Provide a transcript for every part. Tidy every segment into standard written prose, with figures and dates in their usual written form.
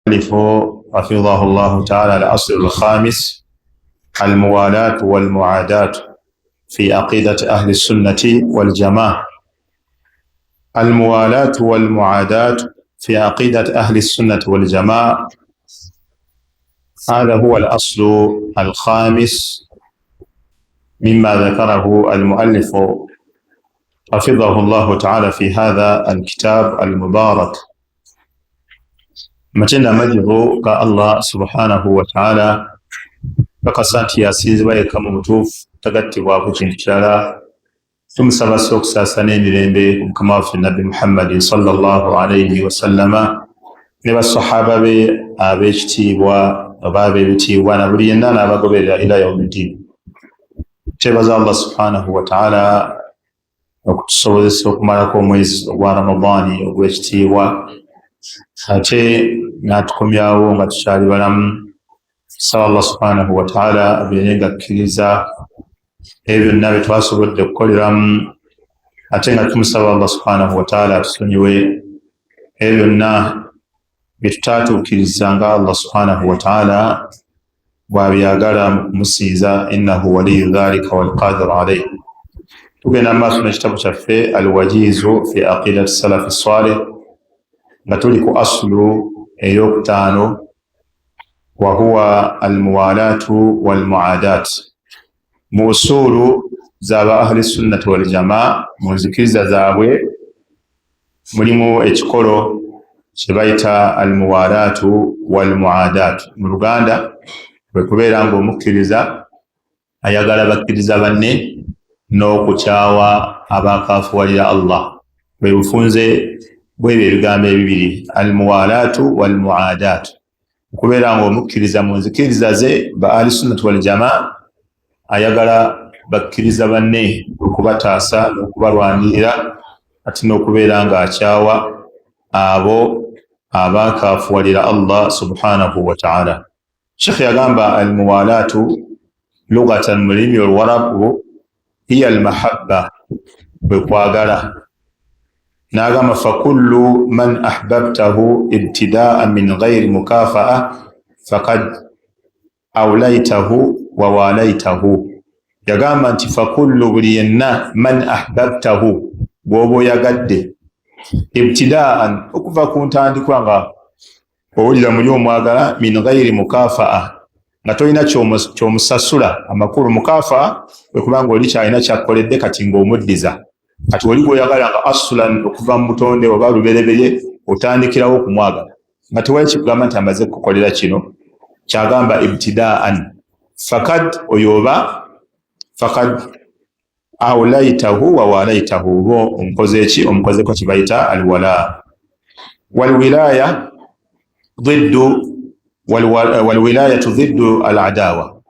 المؤلف حفظه الله تعالى الأصل الخامس الموالاة والمعاداة في عقيدة أهل السنة والجماعة. الموالاة والمعاداة في عقيدة أهل السنة والجماعة، هذا هو الأصل الخامس مما ذكره المؤلف حفظه الله تعالى في هذا الكتاب المبارك. Amatendo amajjuvu ga Allah subhanahu wataala. Kakasa nti yasinzibwa yekka mu butuufu, tagattibwako kintu kirala. Tumusaba ssa okusaasa n'emirembe ku mukama waffe Nabbi Muhammadin sallallahu alaihi wasallama ne basahaba be ab'ekitiibwa oba ab'ebitiibwa na buli yenna n'abagoberera ila yaumiddin. Kyebaza Allah subhanahu wataala okutusobozesa okumalako omwezi ogwa Ramadaani ogw'ekitiibwa, ate n'atukomyawo nga tukyali balamu. Saba Allah subhanahu wataala abeere nga akkiriza ebyo byonna bye twasobodde okukoleramu, ate nga tumusaba Allah subhanahu wataala atusonyiwe ebyo byonna bye tutaatuukiriza nga Allah subhanahu wataala bw'abyagala mu kumusinza, innahu waliyu dhalika walqadiru alaih. Tugenda mu maaso n'ekitabo kyaffe Alwajiizu fi aqidati salafi salih, nga tuli ku asulu eyokutaano, wahuwa almuwalaatu walmuadat. Mu usuulu zaba ahli sunnati waljamaa, mu nzikiriza zaabwe mulimu ekikolo kye bayita almuwalaatu walmuadat. Mu Luganda kwe kubeera nga omukkiriza ayagala bakkiriza banne n'okukyawa abakafuwalira Allah. Bwe bufunze bwebyo ebigambo ebibiri, almuwalaatu walmuadat, okubeera nga omukkiriza mu nzikiriza ze ba ahli sunnati waljamaa ayagala bakkiriza banne okubataasa n'okubalwanirira, ate n'okubeera ng'akyawa abo abakafuwalira Allah subhanahu wataala. Shekhe yagamba, almuwalaatu lugatan, mu lulimi oluwarabu, hiya almahabba, kwe kwagala. N'agamba, fakullu man ahbabtahu ibtidaa min ghairi mukafaa fakad aulaitahu wawalaitahu. Yagamba nti fakullu, buli yenna, man ahbabtahu, gw'oba oyagadde, ibtidaan, okuva ku ntandikwa nga owulira muli omwagala, min ghairi mukafaa, nga tolina kyomusasula. Amakulu, mukafaa kwe kubanga oli kyalina kyakkoledde kati ng'omuddiza. Kati oli gwoyagala nga asulan okuva mu butonde oba lubereberye otandikirawo okumwagala nga tewali kikugamba nti amaze kukukolera kino, kyagamba ibtidaan, fakad, oyo oba fakad aulaitahu wawalaitahu, oba omukoze eki? Omukozeko kibayita alwala. Walwilaya diddu, walwilayatu diddu aladawa.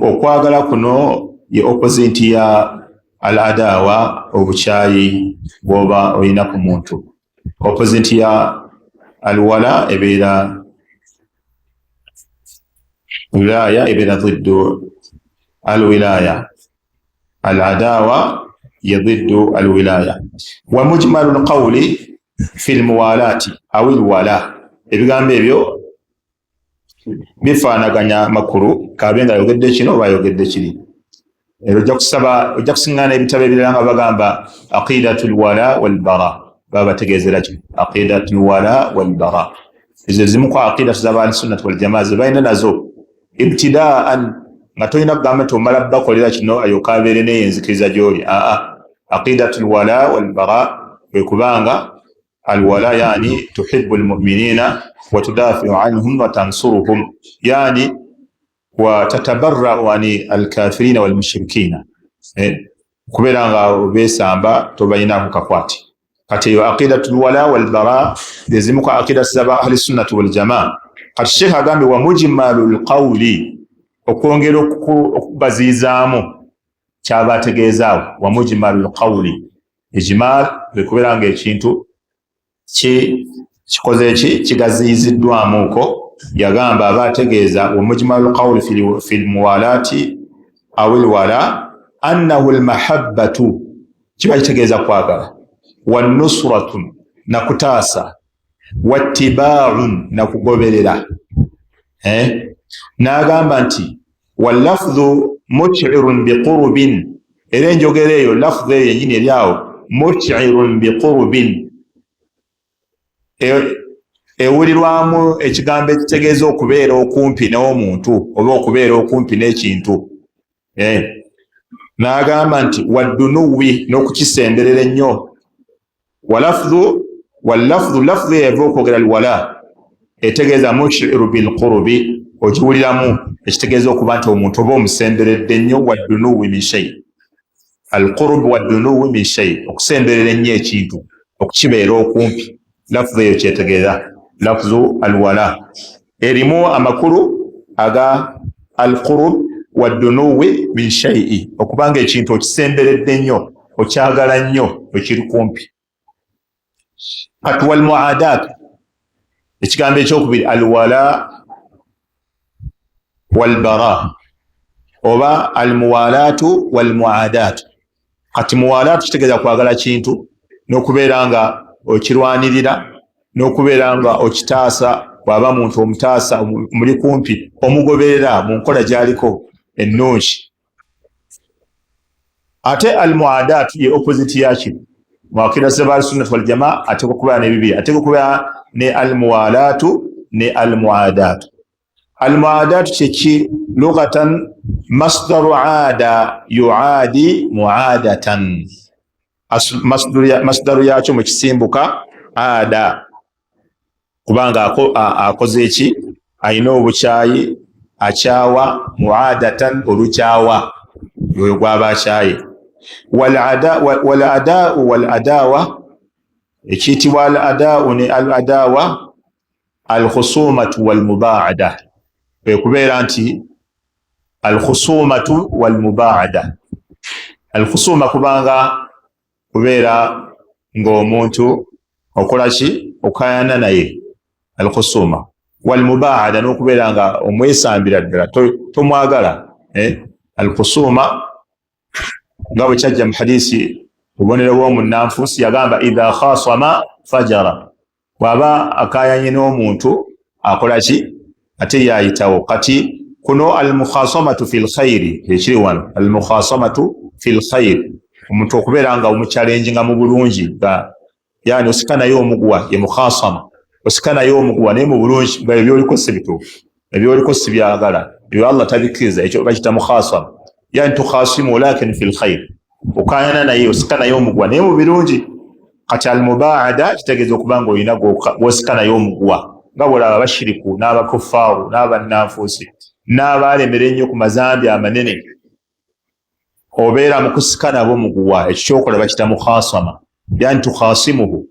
Okwagala kuno ye opposite ya al adawa, obukyayi bwoba olina ku muntu. Opposite ya alwala ebeera wilaya, ebeera diddu alwilaya. Al adawa ye diddu alwilaya. Wa mujmalu lqawli fi lmuwalaati aw lwala, ebigambo ebyo bifaanaganya makulu, kabe nga ayogedde kino oba ayogedde kiri. Era ojja kusaba, ojja kusiŋŋaana ebitabo ebirala nga bagamba aqidatu lwala walbara, baba bategeezera ki? Aqidatu lwala walbara, ezo zimu ku aqidatu zaba ahlisunnati waljamaa ze balina nazo ibtidaan, nga tolina kugamba nti omala bakolera kino alyoka abeere neyo enzikiriza gyoli. Aa, aqidatu lwala walbara kwe kubanga alwala, yani tuhibu lmuminina watudafiu anhum watansuruhum, yani watatabarau ani alkafirina walmushrikina, okubeera nga besamba tobalinaako kakwate. Kati eyo aqidatu lwala walbara ezimu ku aqidatu zaba ahli sunnati waljamaa. Kati sheekh agambye, wa mujmalu lqawuli, okwongera okubaziizaamu kyaba ategeezaawo, wa mujmalu lqawuli, ijmal kwekubeera nga ekintu kikoze ki? Kigaziyiziddwamuuko. Yagamba aba ategeeza, wa mujmalu lqawuli fi lmuwalaati aw lwala annahu lmahabbatu, kiba kitegeeza kwagala, wanusratu, nakutaasa. Wattibaaun, nakugoberera. Eh? N'agamba nti walafdhu mushirun biqurubin, era enjogera eyo, lafdhu eyo yenyini eri awo, mushirun biqurubin, ewulirwamu ekigambo ekitegeeza okubeera okumpi n'omuntu oba okubeera okumpi n'ekintu. Eh. N'agamba nti waddunuwi, n'okukisemberera ennyo. Walafdhu, walafdhu, lafdhu eyo eva okwogera lwala, etegeeza mushiru bilqurubi, okiwuliramu ekitegeeza okuba nti omuntu oba omusemberedde ennyo. Waddunuwi min shei, alqurub waddunuwi min shei, okusemberera ennyo ekintu, okukibeera okumpi. Lafdhu eyo kyetegeeza lafdhu alwala, erimu amakulu aga alqurub waddunuwi min shaii, okubanga ekintu okisemberedde nnyo, okyagala nnyo, ekiri kumpi. Kati walmuadat, ekigambo ekyokubiri, alwala walbara oba almuwalaatu walmuadaatu. Kati muwalaatu kitegeeza kwagala kintu n'okubeera nga okirwanirira n'okubeera nga okitaasa. Bw'aba muntu omutaasa, muli kumpi, omugoberera mu nkola gy'aliko ennungi. Ate almuadaatu ye opposite yakino. Mu akida z'Abalusunnati Waljamaa ateekwa okubeera n'ebibiri, ateekwa okubeera ne almuwalaatu ne almuadaatu. Almuadaatu kyeki? Lughatan masdaru aada yuaadi muadatan, masdaru yakyo mukisimbuka aada, kubanga akoze eki? Alina obukyayi, akyawa. Muadatan, olukyawa, oyo gwaba akyaye. Waladau waladawa, ekiyitibwa al adau ne al adawa, alkhusumatu walmubaada, kwekubeera nti alkhusumatu walmubaada. Alkhusuma kubanga kubeera ng'omuntu okola ki? Okayana naye, alkhusuma. Walmubaada, n'okubeera nga omwesambira ddala, tomwagala, eh? Alkhusuma nga bwe kyajja mu hadisi, obubonero bw'omunnanfuusi, yagamba idha khasama fajara, bw'aba akayanye n'omuntu akola ki? Ate yayitawo. Kati kuno almukhasamatu fi lkhairi, ekiri wano almukhasamatu fi lkhairi, omuntu okubeera nga omuchallenginga mu bulungi, nga yani osika naye omuguwa, ye mukhasama, osika naye omuguwa naye mu bulungi, nga ebyoliko si bituufu, ebyoliko si byagala, ebyo Allah tabikkiriza, ekyo bakita mukhasama. Yani tukhasimu lakin fi lkhair, okayana naye, osika naye omuguwa naye mu birungi. Kati almubaada kitegeeza okuba nga olina gwosika naye omuguwa, nga bwolaba abashiriku n'abakufaaru n'abannanfuusi n'abaalemera ennyo ku mazambi amanene, obeera mu kusika nabo muguwa. Ekyo kyokola bakita mukhasama, yani tukhasimuhu,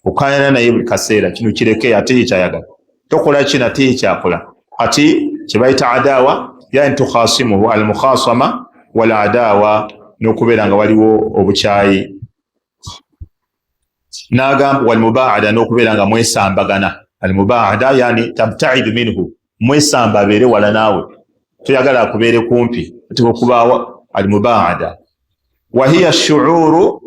okayana naye buli kaseera, kino kireke, ate ye kyayagala, tokola kino, ate ye kyakola. Kati kyebayita adawa, yani tukhasimuhu, almukhasama wal adawa, n'okubeera nga waliwo obukyayi. N'agamba walmubaada, n'okubeera nga mwesambagana. Almubaada yani tabtaidu minhu, mwesamba abeere wala naawe, toyagala akubeere kumpi, oteeka okubaawo almubaada. Wahiya shuuru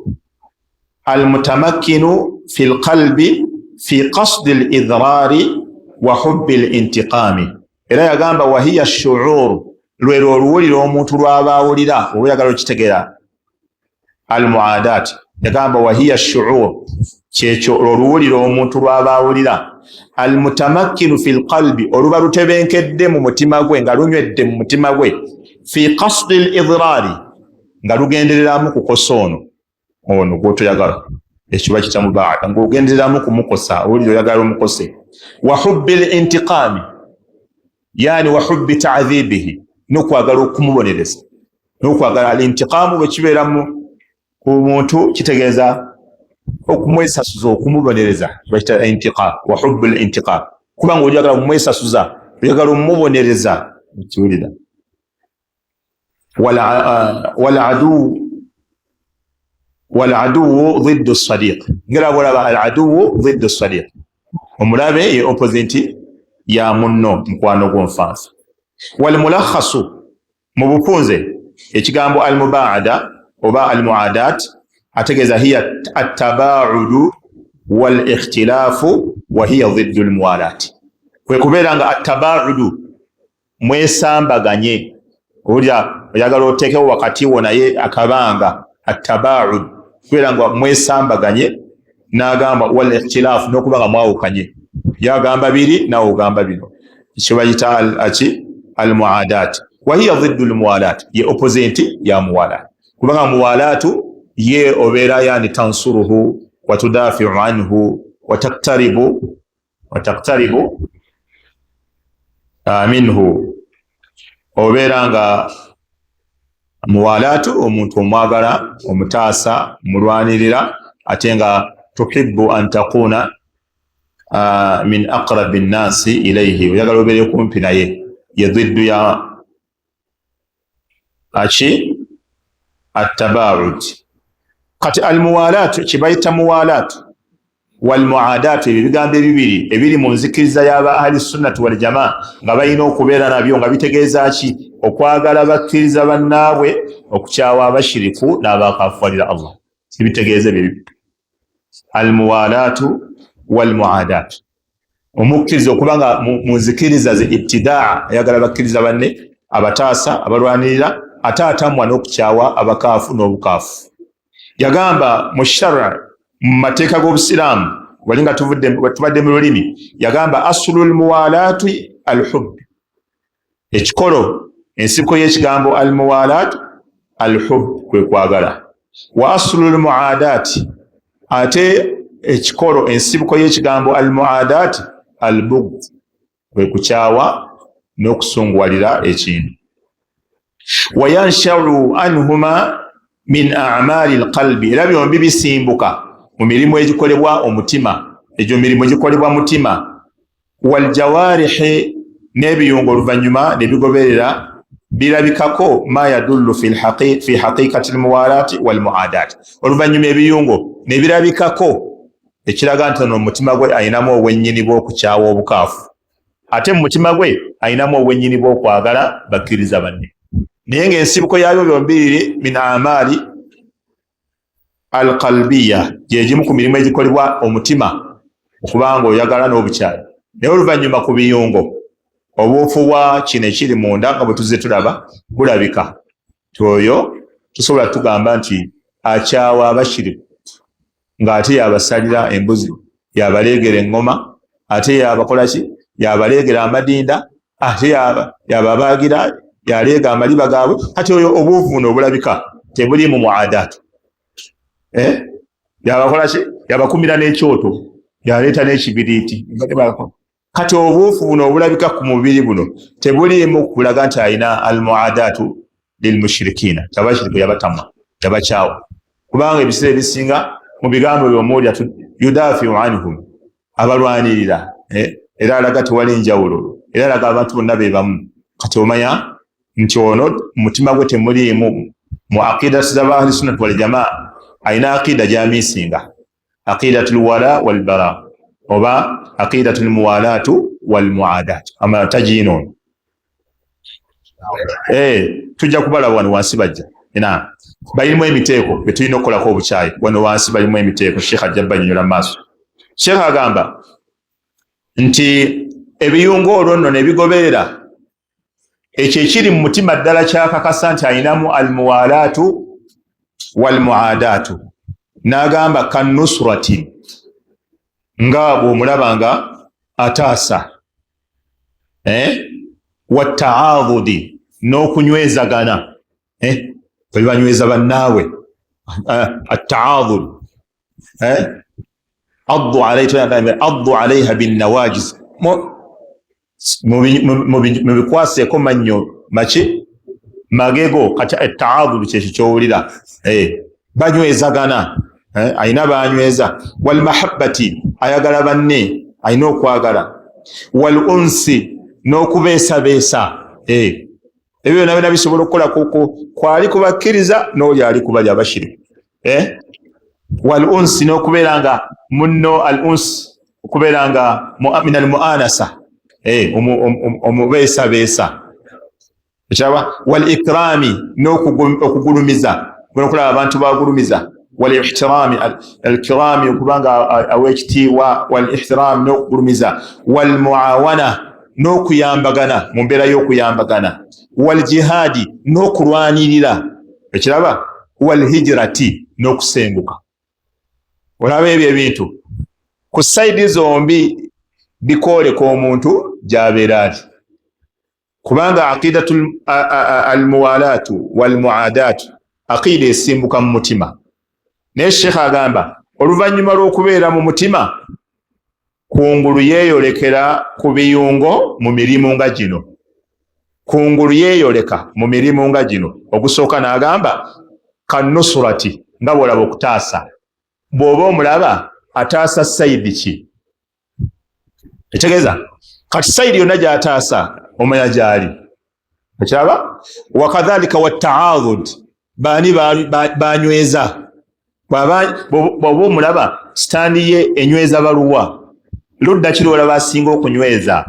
almutamakkinu fi lqalbi fi qasdi lidrari wa hubbi lintiqami. Era yagamba wahiya shuuru, lwero oluwulira omuntu lwaba awulira, oba oyagala okitegeera almuadat, yagamba wahiya shuur, kyekyo oluwulira omuntu lwaba awulira, almutamakkinu fi lqalbi, oluba lutebenkedde mu mutima gwe, nga lunywedde mu mutima gwe, fi qasdi lidrari, nga lugendereramu kukosa ono ono gwotoyagala, ekyo bakita mubaada, ngaogendereramu kumukosa, owulira oyagala omukose. Wa hubbi lintiqami, yani wa hubbi tadhibihi, nokwagala okumubonereza, nokwagala alintiqamu. Bwe kibeeramu ku muntu kitegeeza okumwesasuza, okumubonereza, bakita intiqam. Wa hubbu lintiqam, kubanga oyagala omwesasuza, oyagala omumubonereza, kiwulira. Waladuwu dhiddu sadiq, ngera bwolaba aladuwu dhiddu sadiq, omulabe ye opposite ya munno, mukwano gw'onfansa. Walmulakhasu, mu bufunze, ekigambo almubaada oba almuadat ategeeza hiya atabaudu. Wal ikhtilaafu wa hiya dhiddu lmuwalaati, kwe kubeera nga atabaudu, mwesambaganye, owulira oyagala oteekewo wakati wo naye akabanga, atabaud kubeera nga mwesambaganye. N'agamba wal ikhtilaafu, n'okuba nga mwawukanye, yagamba biri nawe ogamba bino, kyebayita aki almuadat. Wahiya dhiddu lmuwalat, ye opposite ya muwalat, kubanga muwalatu ye obeera yani tansuruhu watudafiu anhu wataktaribu minhu. Obeera nga muwalatu omuntu omwagala, omutaasa, mulwanirira, ate nga tuhibu an takuna min aqrabi nnasi ilaihi, oyagala obeere kumpi naye. Ye dhiddu ya aki attabaud. Kati almuwalaatu, kyebayita muwalaatu walmuadaatu, ebyo ebigambo ebibiri ebiri mu nzikiriza y'aba ahli sunnati waljamaa nga balina okubeera nabyo, nga bitegeeza ki? Okwagala bakkiriza bannaabwe, okukyawa abashiriku n'abakafuwalira Allah. Kibitegeeza ebyo almuwalaatu walmuadaatu. Omukkiriza okuba nga mu nzikiriza ze ibtidaa ayagala bakkiriza banne, abataasa, abalwanirira, ate atamwa n'okukyawa abakaafu n'obukaafu. Yagamba mu shara, mu mateeka g'obusiraamu, wali nga tubadde mu lulimi, yagamba asulu lmuwalaati alhub, ekikolo, ensibuko y'ekigambo almuwalaat alhub, kwe kwagala. Wa asulu lmuadaati, ate ekikolo, ensibuko y'ekigambo almuadaati albugd, kwe kukyawa n'okusunguwalira ekintu. Wayanshau anhuma min amali lqalbi, era byombi bisimbuka mu mirimu egikolebwa omutima, egyo mirimu gikolebwa mutima, waljawarihi, n'ebiyungo, oluvannyuma ne bigoberera birabikako ma yadullu fi haqiqati lmuwalaati walmuadaati. Oluvannyuma ebiyungo ne birabikako ekiraga nti ono omutima gwe ayinamu obwennyini bw'okukyawa obukaafu, ate mu mutima gwe ayinamu obwennyini bw'okwagala bakkiriza banne, naye ng'ensibuko yaabyo byombiriri min amaali alqalbiya, gyegimu ku mirimu egikolebwa omutima, okubanga oyagala n'obukyayi. Naye oluvannyuma ku biyungo obuufu bwa kino ekiri munda, nga bwe tuzze tulaba, bulabika ti oyo tusobola tugamba nti akyawa abashiriku, ng'ate yabasalira embuzi, yabaleegera eŋŋoma, ate yabakolaki, yabaleegera amadinda, ate yababaagira, yaleega amaliba gaabwe. Kati oyo obuufu buno obulabika tebuli mu muadaatu, eh? Yabakolaki, yabakumira n'ekyoto, yaleeta n'ekibiriiti. Kati obuufu buno obulabika ku mubiri buno tebuliimu kulaga nti alina almuadaatu lilmushirikiina, tabashiriku yabatamwa, yabakyawa, kubanga ebiseera ebisinga mu bigambo byomuwulira yudafiu anhum, abalwanirira, eh? Era alaga tewali njawulo, era alaga abantu bonna be bamu. Kati omanya nti ono mutima gwe temuliimu mu aqida zaba ahli sunnati wal jamaa, alina aqida gyamisinga, aqidatu lwala walbara oba aqidatu lmuwalaatu walmuadat, ama tagiina ono. Eh, tujja kubalaba wano wansi bajja na balirimu emiteeko betulina okukolako obukyayi. Wano wansi balimu emiteeko, sheekh ajja banyonyola mu maaso. Sheekh agamba nti ebiyungo olwo nno ne bigoberera ekyo ekiri mu mutima ddala kyakakasa nti alinamu almuwalaatu walmuadaatu. N'agamba kanusrati, nga bw'omulaba nga ataasa, eh? Wataadudi, n'okunywezagana, eh? Bwe banyweza bannaabwe, eh, ataadud, eh? Addu alaiha binnawajiz, mubikwaseeko mannyo maki magego. Kati etaadulu kyekyo kyowulira, eh, banywezagana, eh, alina banyweza. Walmahabbati, ayagala banne, alina okwagala. Wal unsi, n'okubeesabeesa. Eh, ebyo byonna byonna bisobola okukola kwali kubakkiriza n'oli ali kubali abashiriku. Wal unsi, n'okubeera nga munno, al uns, okubeera nga min al muanasa, omubeesabeesa, ekiraba. Wal ikrami, n'okugulumiza, okulaba abantu bagulumiza. Walihtirami, alkirami, okubanga awekitiibwa, walihtirami, n'okugulumiza, walmuawana, n'okuyambagana mu mbeera y'okuyambagana, waljihaadi, n'okulwanirira, ekiraba, walhijirati, n'okusenguka. Olaba ebyo ebintu ku saidi zombi bikwoleka omuntu gy'abeera ali, kubanga aqidatu almuwalaatu walmuadaatu aqida esimbuka mu mutima. Naye sheekh agamba oluvannyuma lw'okubeera mu mutima, kungulu yeeyolekera ku biyungo mu mirimu nga gino. Kungulu yeeyoleka mu mirimu nga gino. Ogusooka n'agamba kanusurati, nga bw'olaba okutaasa, bw'oba omulaba ataasa sayidi ki? Ekitegeeza kati sayidi yonna gy'ataasa omanya gy'ali, okiraba. Wakadhalika wataadud, baani banyweza? Bw'oba omulaba sitaani ye enyweza baluwa? Ludda kiri olaba asinga okunyweza?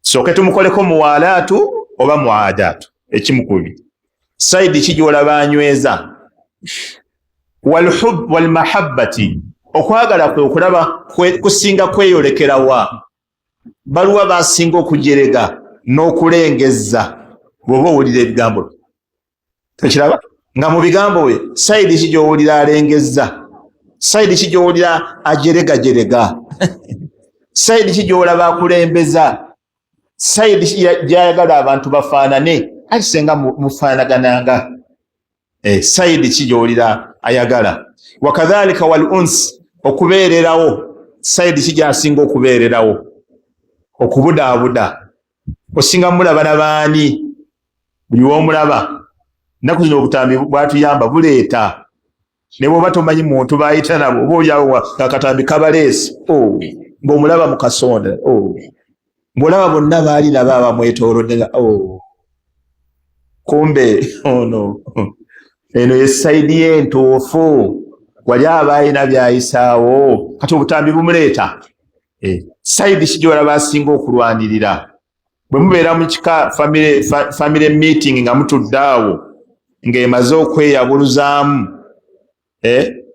Sooke tumukoleko muwalaatu oba muadaatu, ekimu ku bibiri. Saidi ki gyolaba anyweza? Walmahabbati, okwagala kwe okulaba kusinga kweyolekera wa? Baluwa basinga okujerega n'okulengezza? Bw'oba owulira ebigambo bye, tekiraba nga mu bigambo bye, saidi ki gy'owulira alengezza? Saidi ki gy'owulira ajeregajerega? Saidi ki gy'olaba akulembeza? Saidi ki gy'ayagala abantu bafaanane? Ati senga mufaanagananga, saidi ki gy'owulira ayagala? Wakadhalika wal uns, okubeererawo, saidi ki gy'asinga okubeererawo, okubudaabuda? Osinga mulaba na baani? Buli w'omulaba nnaku zino obutambi bwatuyamba, buleeta ne bw'oba tomanyi muntu bayita nabo, oba oliawo akatambi kabaleesi, oh, ng'omulaba mu kasonda, oh, ng'olaba bonna baali nabo abamwetoolodde, oh. Kumbe ono eno ye sayidi ye entuufu, wali aba alina byayisaawo. Kati obutambi bumuleeta. Sayidi ki gyolaba asinga okulwanirira? Bwe mubeera mu kika family meeting nga mutudde awo ng'emaze okweyabuluzaamu,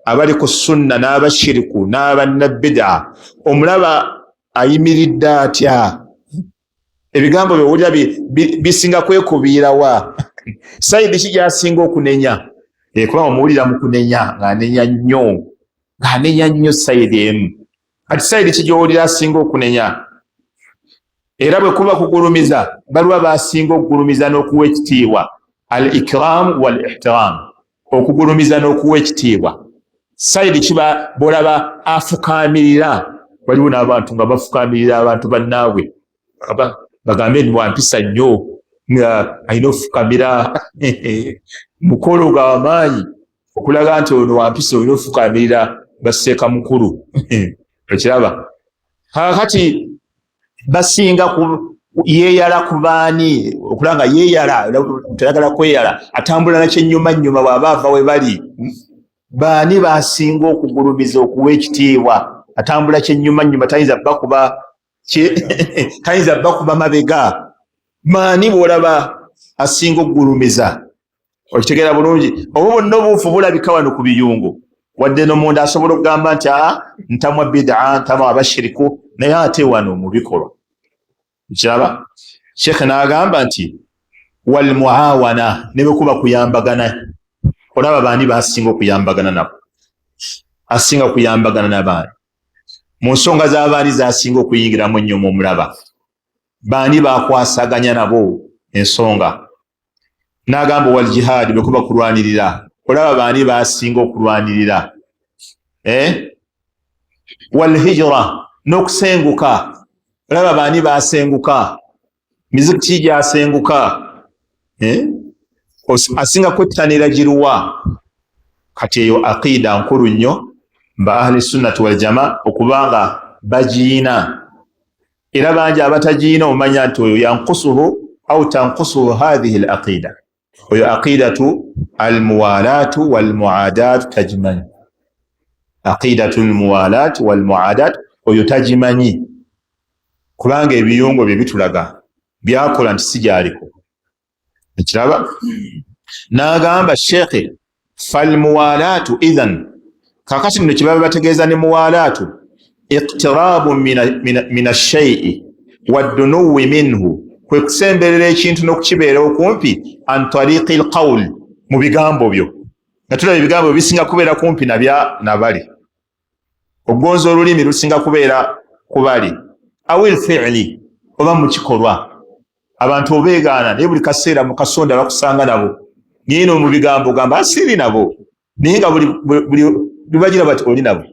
abali ku sunna n'abashiriku n'abannabida, omulaba ayimiridde atya? Ebigambo byowulira bisinga kwekubiirawa? Sayidi ki gy'asinga okunenya? Kuba omuwulira mu kunenya ng'anenya nnyo, ng'anenya nnyo sayidi emu. Kati sayidi ki gy'owulira asinga okunenya? Era bwe kuba kugulumiza, baliwa basinga okugulumiza n'okuwa ekitiibwa? Al ikiramu wal ihtiraamu, okugulumiza n'okuwa ekitiibwa. Sayidi kiba bolaba afukaamirira? Waliwo n'abantu nga bafukaamirira abantu bannaabwe, bagambe nti wampisa nnyo, nga alina okufukamira, mukolo gw'amaanyi okulaga nti ono wampisa, olina ofukamirira baseeka mukulu, okiraba. Kakati basinga yeeyala ku baani? Okulaba nga yeeyala, tayagala kweyala, atambula nakyenyumanyuma bw'aba ava we bali. Baani basinga okugulumiza, okuwa ekitiibwa? Atambula kyenyumanyuma, tayinza bakuba, tayinza bakuba mabega. Maani bw'olaba asinga okugulumiza? Okitegeera bulungi, oba bonna obuufu bulabika wano ku biyungo, wadde no munda asobola okugamba nti aa ntamwa bidaa, ntamwa abashiriku, naye ate wano mu bikolwa kiraba. Sheekhe n'agamba nti walmuawana, ne bwe kuba kuyambagana, olaba baani basinga okuyambagana nabo? Asinga kuyambagana nabaani mu nsonga z'abaani zasinga okuyingiramu ennyo? Mu omulaba baani bakwasaganya nabo ensonga? N'agamba wal jihaadi, bwe kuba kulwanirira, olaba baani basinga okulwanirira? Wal hijira, n'okusenguka, olaba baani basenguka? Mizikiti gyasenguka, Asinga kwettanira giruwa? Kati eyo aqida nkulu nnyo mba ahli sunnati waljama okubanga bagiina, era bangi abatagiina omanya nti oyo yankusuhu au tankusuhu hathihi l aqida, oyo aqidatu almuwalatu walmuadatu tagimanyi, aqidatu lmuwalat walmuadat oyo tagimanyi, kubanga ebiyungo bye bitulaga byakola nti si gyaliko. Ekiraba n'agamba sheekhe Falmuwalaatu idhan, kakati nno kyebaba bategeeza ne muwalaatu, iqtirabu min ashaii waddunuwi minhu, kwe kusemberera ekintu n'okukibeera okumpi, an tariqi lqaul, mu bigambo byo, nga tulaba ebigambo bisinga kubeera kumpi nabya nabali, okugonza olulimi lusinga kubeera kubali, awil fiili, oba mu kikolwa. Abantu obeegaana naye buli kaseera mu kasonda bakusanga nabo, naye no mu bigambo ogamba asiri nabo, naye nga buli lubagira bati oli nabo,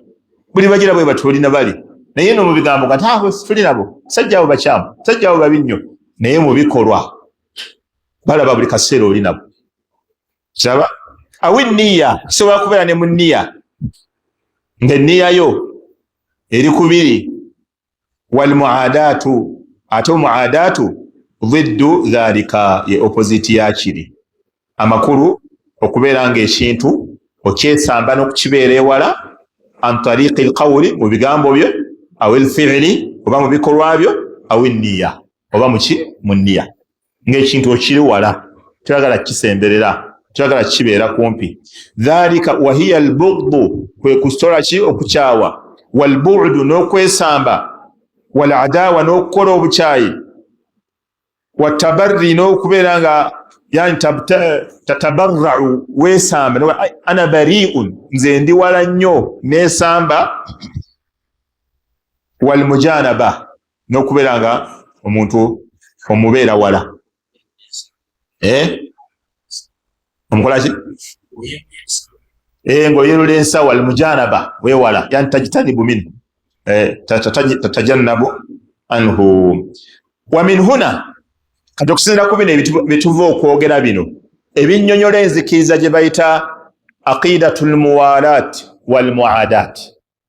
buli bagira bwe bati oli nabali, naye no mu bigambo nga ah, tuli nabo, sajja abo bakyamu, sajja abo babi nnyo, naye mu bikolwa balaba buli kaseera oli nabo. Kiraba awo enniya kisobola kubeera ne mu nniya, ng'enniya yo eri kubiri. Walmuadaatu, ate omuadaatu dhiddu dhalika, ye opposite ya kiri. Amakulu okubeera ng'ekintu okyesamba n'okukibeera ewala, an tariqi lqawuli, mu bigambo byo, aw lfiili, oba mu bikolwa byo, aw nniya, oba muki mu nniya, ng'ekintu okiri wala, toyagala kukisemberera, toyagala kibeera kumpi. Dhalika wahiya albughdu, kwe kusola ki okukyawa, walbudu, n'okwesamba, waladawa, n'okukola obukyayi, watabarri, n'okubeera nga yani tatabarrau, weesamba, ana bariun, nze ndi wala nnyo, neesamba, walmujanaba, n'okubeera nga omuntu omubeera wala, eh? Omukolaki eh, ng'oyerula ensawo, almujanaba, wewala, yani tajtanibu minhu, eh, tatajannabu anhu. Wa min huna, kati okusinzira ku bino byetuva okwogera bino ebinnyonnyola enzikiriza gye bayita aqidatu lmuwalat walmuadat,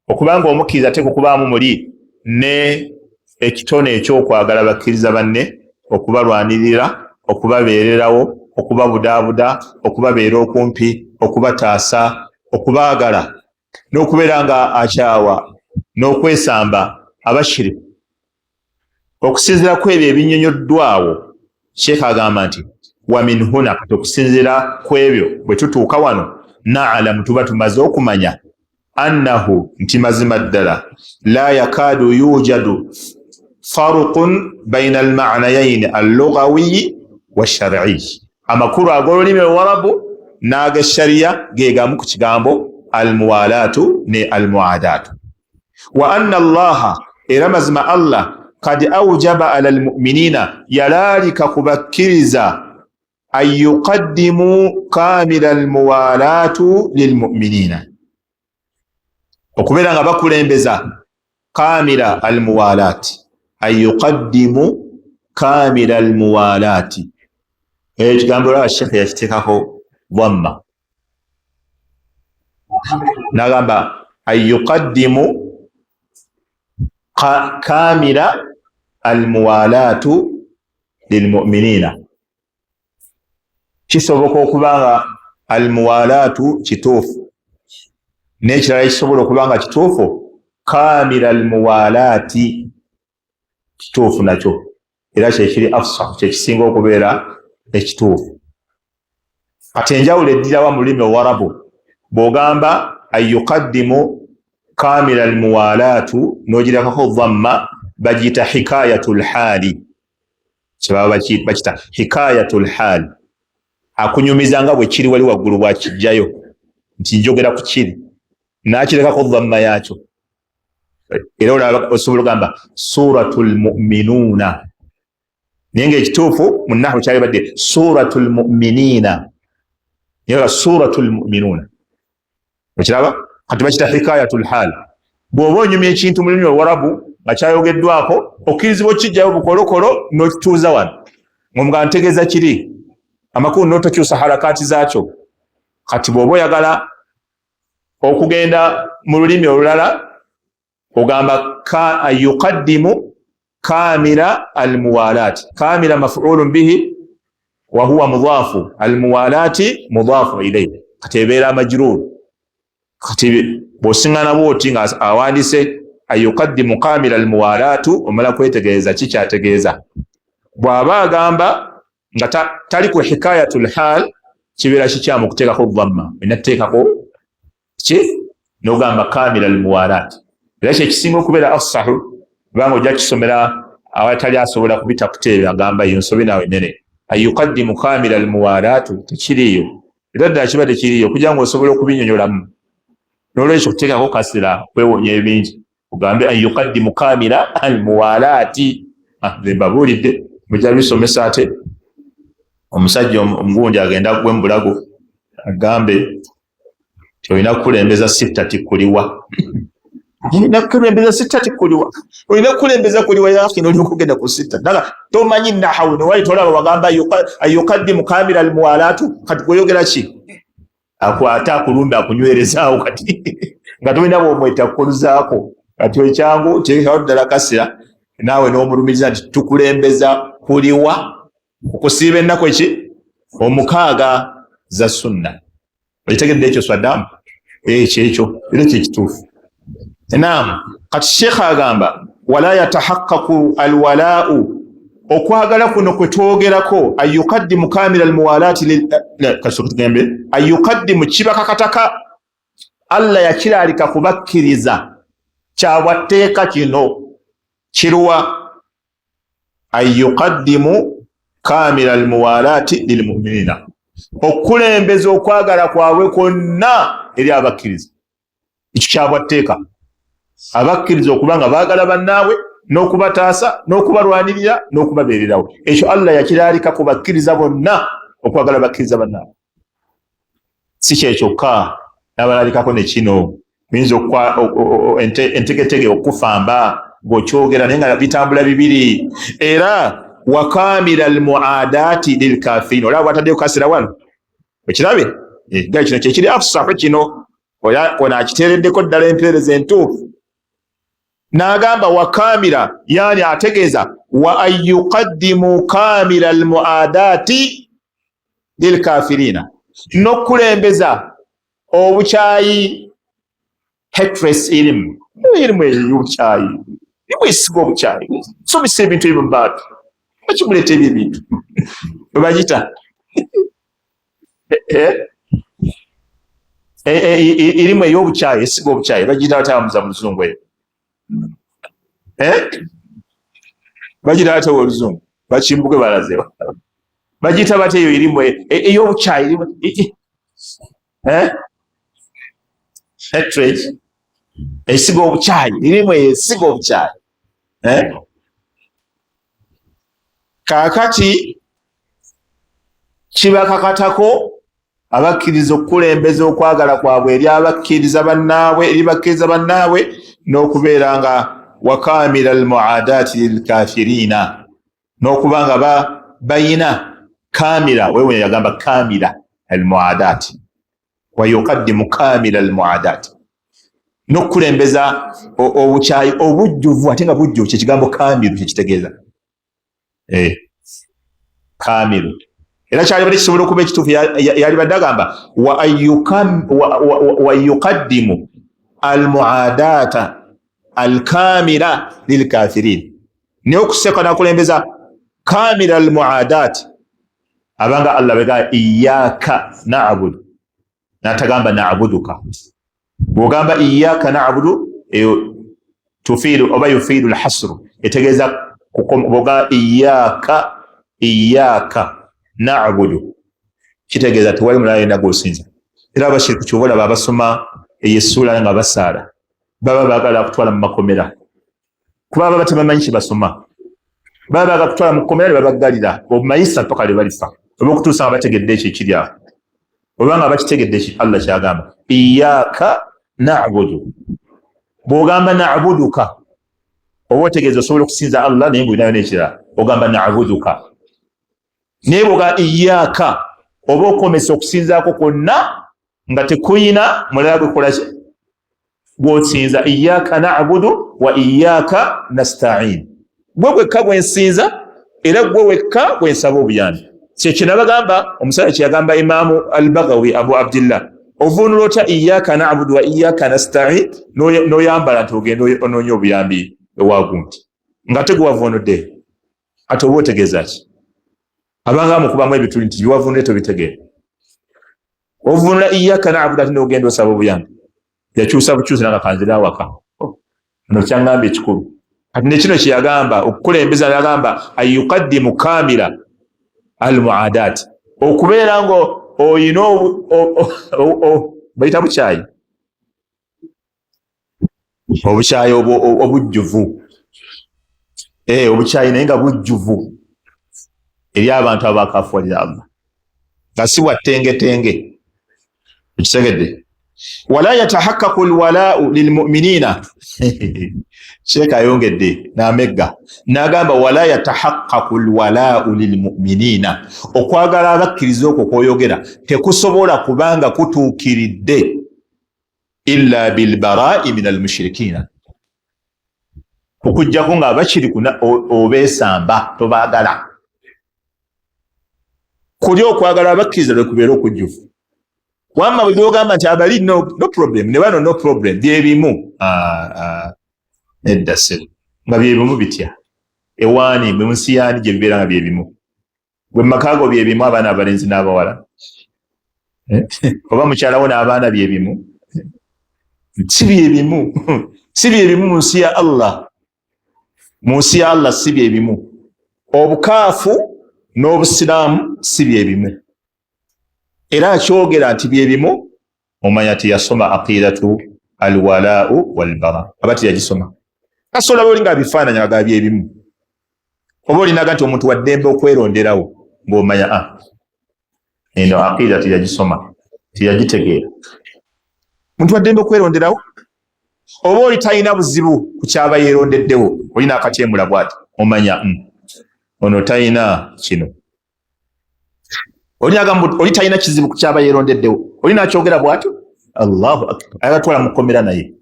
okubanga omukkiriza ateekwa okubaamu muli ne ekitone ekyokwagala bakkiriza banne, okubalwanirira, okubabeererawo, okubabudaabuda, okubabeera okumpi, okubataasa, okubaagala, n'okubeera nga akyawa n'okwesamba abashiriku. Okusinziira ku ebyo ebinnyonnyoddwawo, sheekh agamba nti wa min huna, kati okusinziira ku ebyo bwe tutuuka wano, naalamu, tuba tumaze okumanya, annahu, nti mazima ddala, la yakaadu yujadu faruqun baina almanayaini allugawiyi washariyi, amakulu ag'olulimi oluwarabu n'ageshariya gegamu ku kigambo almuwalaatu ne almuadaatu. Wa anna allaha, era mazima Allah, kad aujaba ala almuminina, yalaalika ku bakkiriza, an yuqaddimu kamila almuwalaatu lilmuminina, okubeera nga bakulembeza kamila almuwalaati, an yuqaddimu kamila almuwalaati. Ekigambo olaba shekhe yakiteekako dhamma, nagamba an yuqaddimu kamila almuwalaatu lilmuminina. Kisoboka okuba nga almuwalaatu kituufu, n'ekirala ekisobola okuba nga kituufu, kamila almuwalaati kituufu nakyo, era kyekiri afsah, kyekisinga okubeera ekituufu. Kati enjawulo eddirawa mu lulimi owarabu? Bw'ogamba an yuqaddimu kamila almuwalaatu n'ogirekako dhamma, bagiyita hikayatu lhaali, kyebaba bakita hikayatu lhaali, akunyumiza nga bwe kiri wali waggulu, bwakijjayo nti njogera ku kiri, n'akirekako dhamma yakyo. Era olaba osobola ogamba suratu lmuminuuna, naye nga ekituufu mu nahu kyalibadde suratu lmuminina, naye nga suratu lmuminuuna, okiraba? Kati bakita hikayatu lhaal. Bw'oba onyumya ekintu mu lulimi oluwarabu nga kyayogeddwako, okkirizibwa okukijjayo bukolokolo n'okituuza wano ng'omuga ntegeeza kiri, amakulu n'otokyusa harakati zaakyo. Kati bw'oba oyagala okugenda mu lulimi olulala, ogamba yuqaddimu kamila almuwalaati. Kamila mafulun bihi wahuwa mudaafu, almuwalaati mudaafu ilaihi, kati ebeera majrur. Kati bw'osiŋŋana bwoti nga awandise ayuqaddimu kamila almuwalaatu, omala kwetegereza ki kyategeeza. Bw'aba agamba nga tali ku hikayatu lhal. Kibeera kikyamu okuteekako dhamma, olina kuteekako ki nogamba kamila almuwalaat. Era kyekisinga okubeera afsahu, kubanga ojja kisomera awatali asobola kubitakuta ebyo, agamba eyo nsobi naawe nene. Ayukaddimu kamila almuwalaatu tekiriiyo, era ddala kiba tekiriiyo okugira nga osobola okubinyonyolamu. Nolwekyo kuteekako kasira kwewonya ebingi, ogambe anyukaddimu kamila almuwalaati. Ah, nze mbabuulidde, mujja bisomesa. Ate omusajja omugundi agenda gwe mubulago agambe ti olina kukulembeza sitta tikuliwa, olina kukulembeza sitta tikuliwa, olina kukulembeza kuliwa yaki nolina okugenda ku sitta ddala tomanyi nahawu newali tolaba wagamba ayukaddimu kamila almuwalaatu. Kati gweyogera ki? Akwate akulumbe akunywerezaawo, kati nga tolina bwomwetakkuluzaako. Kati ekyangu teekawo ddala kasira naawe n'omulumiriza nti tukulembeza kuliwa okusiiba ennaku eki 6 za sunna. Okitegedde ekyo swaddamu ekyo ekyo era kyekituufu. Naam, kati sheekha agamba wala yatahaqqaqu alwalaau, okwagala kuno kwe twogerako, ayukaddimu kamila almuwalaati, katugambe ayukaddimu kibakakataka. Allah yakiraalika kubakkiriza kyabwatteeka kino kiruwa? Ayukaddimu kamila almuwalaati lilmuminina, okukulembeza okwagala kwabwe kwonna eri abakkiriza. Ekyo kyabwatteeka abakkiriza okuba nga baagala bannaabwe n'okubataasa n'okubalwanirira n'okubabeererawo. Ekyo Allah yakiraalika ku bakkiriza bonna, okwagala bakkiriza bannaabwe. Si kyekyokka, n'abalaalikako ne kino oyinza entegetege okufamba ng'okyogera naye nga bitambula bibiri. Era wakamira almuadaati lilkafirin, olaba bwataddeyo kasira wano, okirabe eh, kino kyekiri afsahu kino ono akiteereddeko ddala empeereza entuufu n'agamba wakamira, yani ategeeza wa an yuqaddimu kamira almuadaati lilkafirina, n'okukulembeza obukyayi, hatres, irimu irimu ey'obukyayi, irimu esiga obukyayi, somesa ebintu ebyo mu bantu, bakimuleeta ebyo ebintu webagita eh, eh, eh, irimu ey'obukyayi, esiga obukyayi, bagiyita batya mu luzungu eyo? Bagiyita batya oluzungu? Bakimbuke balaze, bagiyita batya eyo irimu ey'obukyayi, irimu hatred, esiga obukyayi, irimu eyo esiga obukyayi. Kaakati kibakakatako abakkiriza okukulembeza okwagala kwabwe eri abakkiriza bannaabwe, eri bakkiriza bannaabwe, n'okubeera nga wakamira almuadaati lilkafirina, n'okuba nga bayina kamira. Wewe yagamba kamira almuadaati, wayukaddimu kamira almuadaati, n'okukulembeza obukyayi obujjuvu, ate nga bujjuvu kyekigambo kamiru kyekitegeeza eh, kamiru. Era kyalibadde kisobola okuba ekituufu, yalibadde agamba wa yuqaddimu almuadaata alkamira lilkafirin, naye okuseka nakulembeza kamira almuadaati, abanga Allah bega iyaka nabudu, natagamba nabuduka. Bwogamba iyaka nabudu, eyo tufiiru oba yufiiru lhasru, etegeeza bwoga iyaka iyaka nabudu, kitegeeza tewali mulala yenna gwosinza. Era abashiriku kyova olaba abasoma eyo essuula nga basaala baba baagala kutwala mu makomera, kuba baba tebamanyi kyebasoma, baba baagala kutwala mu kkomera ne babaggalira obumayisa paka lwe balifa, oba okutuusa nga bategedde ekyo ekiri awo, oba nga bakitegedde ki Allah kyagamba iyaka nabudu. Bw'ogamba nabuduka, oba otegeeza osobola okusinza Allah naye ngaolinayo n'ekirala, ogamba nabuduka. Naye bw'ogamba iyaka, oba okomesa okusinzaako kwonna nga tekuyina mulala gwekolaki gwosinza. Iyaka nabudu wa iyaka nastain, gwe gwekka gwensinza era gwe wekka gwensaba obuyambi. Kyekyo nabagamba omusajja kyeyagamba Imaamu Albagawi Abu Abdillah, ovunula otya iyaka nabudu wa iyaka nastain noyambala nti ogenda onoonya obuyambi ewagundi nga te gwewavunudde? Ate oba otegeeza ki? Abanga amukubamu ebituli nti biwavunudde tobitegeera. Ovunula iyaka nabudu ate nogenda osaba obuyambi. Yakyusa bukyusi nanga kanzira awaka. Oh, ono kyaŋŋamba ekikulu kati nekino kyeyagamba okukulembeza, yagamba ayukaddimu kamila al muadat, okubeera nga oyina bayita bukyayi, obukyayi obujjuvu, obukyayi naye nga bujjuvu eri abantu abakafuwalira Allah, nga si bwa ttengetenge. Okitegedde? Wala yatahakaku lwalau lilmuminina. Sheeka ayongedde n'amegga n'agamba wala yatahakaku lwalau lilmuminina, okwagala abakkiriza okwo kwoyogera tekusobola kubanga kutuukiridde illa bilbarai min almushirikina, okujjako nga abashiriku obeesamba, tobaagala. Kuli okwagala abakkiriza lwe kubeera okujjuvu. Wamma bwe gyogamba nti abali no, no problem ne bano no problem, byebimu, ah, ah, nedda ssebo. Nga byebimu bitya? Ewaani mwe munsi yaani gye bibeera nga byebimu? Gwe mumaka go byebimu abaana abalenzi n'abawala, eh? Oba mukyalawo n'abaana byebimu? Si byebimu, si byebimu mu nsi ya Allah. Mu nsi ya Allah si byebimu. Obukaafu n'obusiraamu si byebimu. Era akyogera nti byebimu, omanya teyasoma aqidatu alwalau walbara, aba teyagisoma. Kasobola oli nga abifaananya nga byebimu, oba olinaga nti omuntu waddembe okweronderawo, ng'omanya a ah, eno aqida teyagisoma, teyagitegeera. Muntu waddembe okweronderawo, oba oli talina buzibu ku kyaba yerondeddewo, olina akatyemula bwati, omanya ono talina kino. Oli talina kizibu ku kyaba yerondeddewo, oli nakyogera bwatyo. Allahu akbar! Ayabatwala mukomera, naye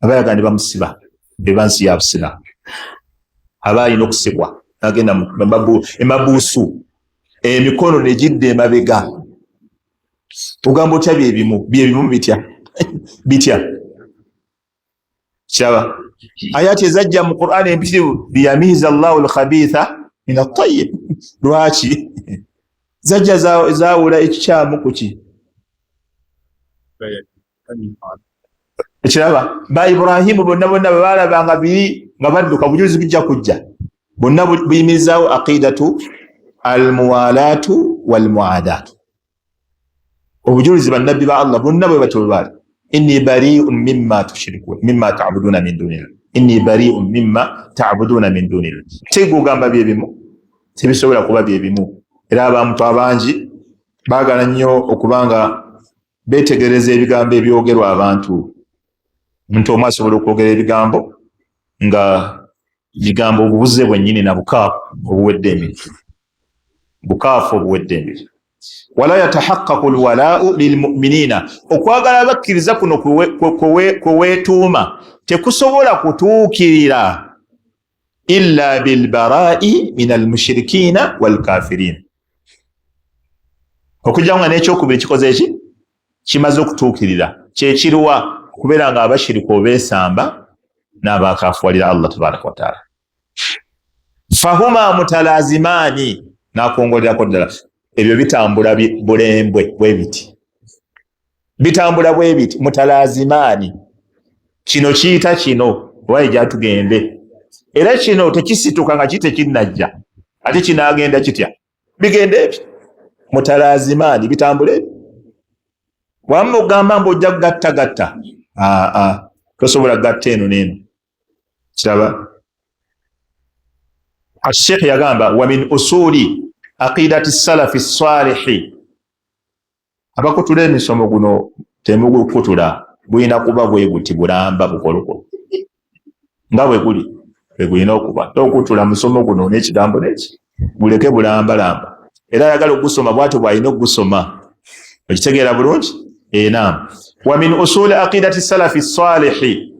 abayaga ne bamusiba, eba nsi ya busiraamu, aba alina okusibwa nagenda emabuusu, emikono negidda emabega. Ogamba otya byebimu? Byebimu bitya? Bitya? Kiraba ayati ezajja mu Quran empitirivu, liyamiiza llahu lkhabitha min atayib. Lwaki zajja zawula ekikyamu kuki? Ekiraba ba Ibrahimu bonna bonna bwebalabanga biri nga badduka, bujulizi bijja kujja bonna buyimirizaawo aqidatu almuwalaatu walmuadaatu. Obujulizi bannabbi ba Allah bonna bwe batyo bwe baali: inni bariun mimma tushirikun, mimma tabuduna min dunillah, inni bariun mimma tabuduna min dunillah. Kyegugamba byebimu tebisobola kuba byebimu. Era abantu abangi baagala nnyo okuba nga beetegereza ebigambo ebyogerwa abantu. Omuntu omu asobola okwogera ebigambo nga bigambo obubuze bwennyini na bukaafu obuwedde emirimu, bukaafu obuwedde emirimu. Wala yatahaqaqu lwalaau lilmuminina, okwagala abakkiriza kuno kweweetuuma tekusobola kutuukirira illa bilbarai min almushirikina walkafirina, okujjawo nga n'ekyokubiri kikoze eki kimaze okutuukirira. Kyekiruwa? Okubeera nga abashiriku obeesamba n'abakafuwalira Allah tabaraka wataala. Fahuma mutalazimaani, n'akwongolerako ddala, ebyo bitambula bulembwe bwe biti, bitambula bwe biti, mutalazimaani, kino kiyita kino oba ejatugende, era kino tekisituka nga kitekinnajja, ate kinaagenda kitya? Bigenda ebyo mutalazimaani, bitambula ebyo. Wamma ogamba mbu ojja kugatta gatta, aa tosobola gatta eno n'eno. Kiraba Sheikh yagamba wa min usuli aqidati salafi salihi. Abakutula emisomo guno temugukutula, gulina kuba bwe guti bulamba bukolokolo nga bwe guli, bwe gulina okuba. Tokutula musomo guno n'ekigambo neki, guleke bulambalamba. Era ayagala okugusoma bwatyo bw'alina okugusoma. Okitegeera bulungi? Enam wa min usuli aqidati salafi salihi,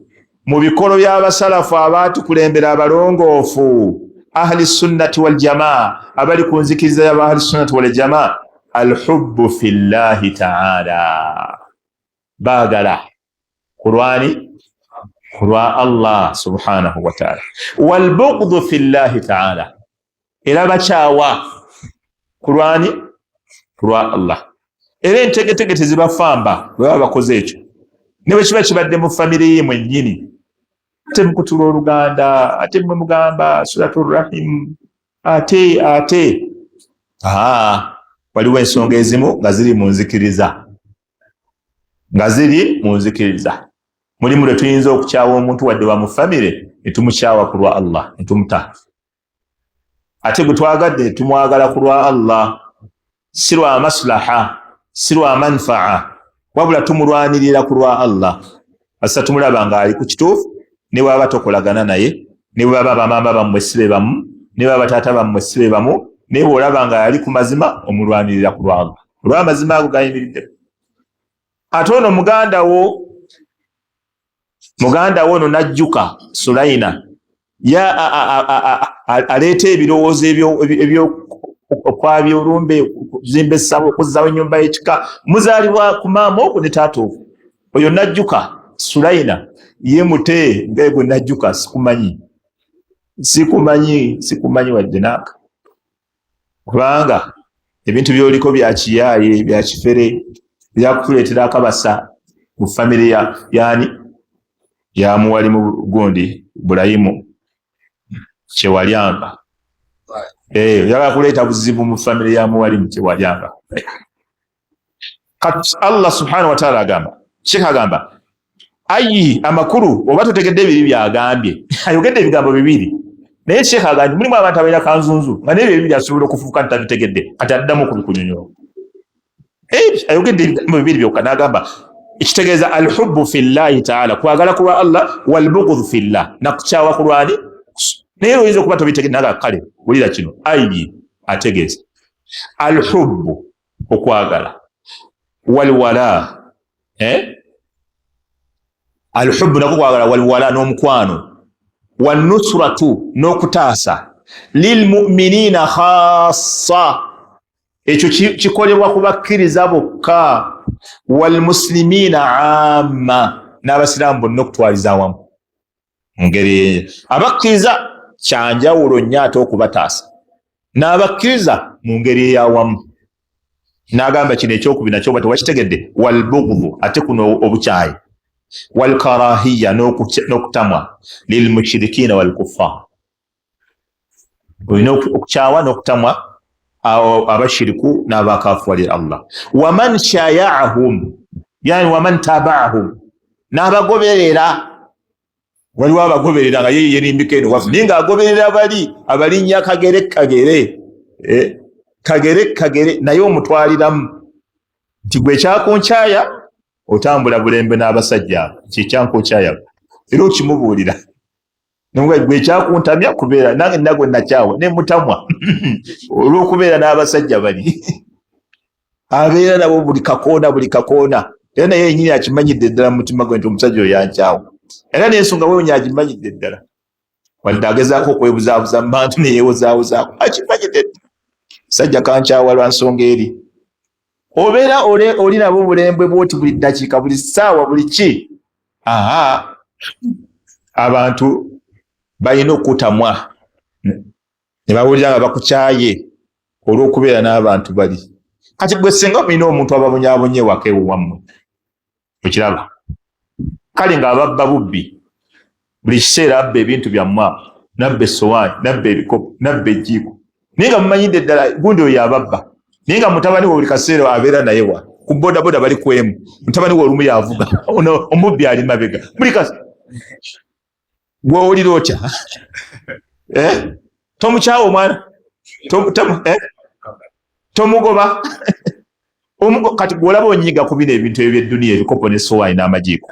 mu bikolo by'abasalafu abaatukulembera abalongoofu, ahli sunnati waljamaa, abali ku nzikiriza y'aba ahli sunnati waljamaa, alhubbu fi llahi taala, baagala kulwani? Kulwa Allah subhanahu wataala. Walbugdu fi llahi taala, era bakyawa kulwani? Kulwa Allah. Era entegetege tezibafamba bwe baba bakoze ekyo, ne bwe kiba kibadde mu famire ye mwennyini. Ate mukutula oluganda, ate mwe mugamba suratu rahim, ate ate waliwo ensonga ezimu nga ziri mu nzikiriza, nga ziri mu nzikiriza. Mulimu lwe tuyinza okukyawa omuntu wadde wa mu famire, ne tumukyawa ku lwa Allah ne tumuta, ate gwe twagadde tumwagala ku lwa Allah, si lwa maslaha, si lwa manfaa, wabula tumulwanirira ku lwa Allah. Asa tumulaba ng'ali ku kituufu, ne bwaba tokolagana naye, ne bwaba bamaama bammwe si be bamu, ne bwaba taata bammwe si be bamu, naye bw'olaba nga yali ku mazima, omulwanirira ku lwa Allah, olw'amazima ago gayimiridde. Ate ono muganda wo, muganda wo ono najjuka Sulaina ya aleeta ebirowoozo ebyokwabya olumbe, okuzimba essabo, okuzzawo ennyumba y'ekika, muzaalibwa ku maama ogwo ne taata ogwo. Oyo najjuka Sulaina ye mute ngegwe najjuka, sikumanyi, sikumanyi, sikumanyi wadde naaka, kubanga ebintu byoliko bya kiyaaye, bya kifere, byakutuleetera akabasa mu famire ya yani ya muwali mu gundi Bulayimu Kyewalyanga. Oyagala kuleeta buzibu mu famire ya muwalimu Kyewalyanga. Kati Allah subhanahu wataala agamba, Sheikh agamba, ayi amakulu oba totegedde ebiri byagambye, ayogedde ebigambo bibiri, naye Sheikh agambye mulimu abantu abalina kanzunzu nga naye ebyo bibiri asobola okufuuka nti tabitegedde. Kati addamu okubikunyonyola. Ayogedde ebigambo bibiri byokka, n'agamba ekitegeeza alhubbu fillahi taala, kwagala ku lwa Allah, walbugudhu fillah, nakukyawa ku lwani. Naye oyinza okuba tobitegedde, naga kale wulira kino. Ayi ategeeza alhubbu okwagala, walwala, alhubbu nako kwagala, walwala n'omukwano, wanusratu n'okutaasa, lilmuminina khassa, ekyo kikolebwa ku bakkiriza bokka, walmuslimiina amma, n'abasiraamu bonna okutwaliza awamu. Mu ngeri abakkiriza kyanjawulo nnyo ate okubataasa n'abakkiriza mu ngeri eyawamu. N'agamba kino ekyokubi nakyo oba tewakitegedde, walbugdu, ate kuno obukyayi, walkarahiya n'okutamwa, lilmushirikiina walkuffar, olina okukyawa n'okutamwa abashiriku n'abakafuwalira Allah, waman shayaahum, yani waman tabaahum, n'abagoberera. Waliwo abagoberera nga yeye yerimbika eno wafu, naye ng'agoberera bali abalinnya kagere kagere, kagere kagere, naye omutwaliramu nti gwe kyakunkyaya otambula bulembe n'abasajja abo, kyekyankunkyaya, era okimubuulira gwe ekyakuntamya kubeera nange nagwe nakyawa ne mutamwa olw'okubeera n'abasajja bali abeera nabo buli kakoona, buli kakoona. Era naye yenyini akimanyidde ddala mu mutima gwe nti omusajja oyo yankyawa, era n'ensonga weewunya agimanyidde ddala, wadde agezaako okwebuzaabuza mu bantu neyewozaawozaako, akimanyidde ddala sajja kankyawa lwa nsonga eri. Obeera oli nabo obulembe bwoti buli ddakiika, buli ssaawa, buli ki. Aha, abantu balina okutamwa ne bawulira nga bakukyaye olw'okubeera n'abantu bali. Kati gwe singa mulina omuntu ababonyaabonye ewaka ewammwe, okiraba kale ng'ababba bubbi buli kiseera, abba ebintu byammwe, nabba essowaani, nabba ebikopo, nabba ejjiiko, naye nga mumanyidde ddala gundi oyo ababba, naye nga mutabani we buli kaseera abeera naye wa ku bodaboda bali kwemu, mutabani we olumu yavuga, ono omubbi ali mabega buli kasi, gwowulira otya? Eh? Tomukyawa omwana? Eh? Tomugoba? Kati gwolaba onyiga ku bino ebintu ebyedduniya, ebikopo nessowaani n'amajiiko,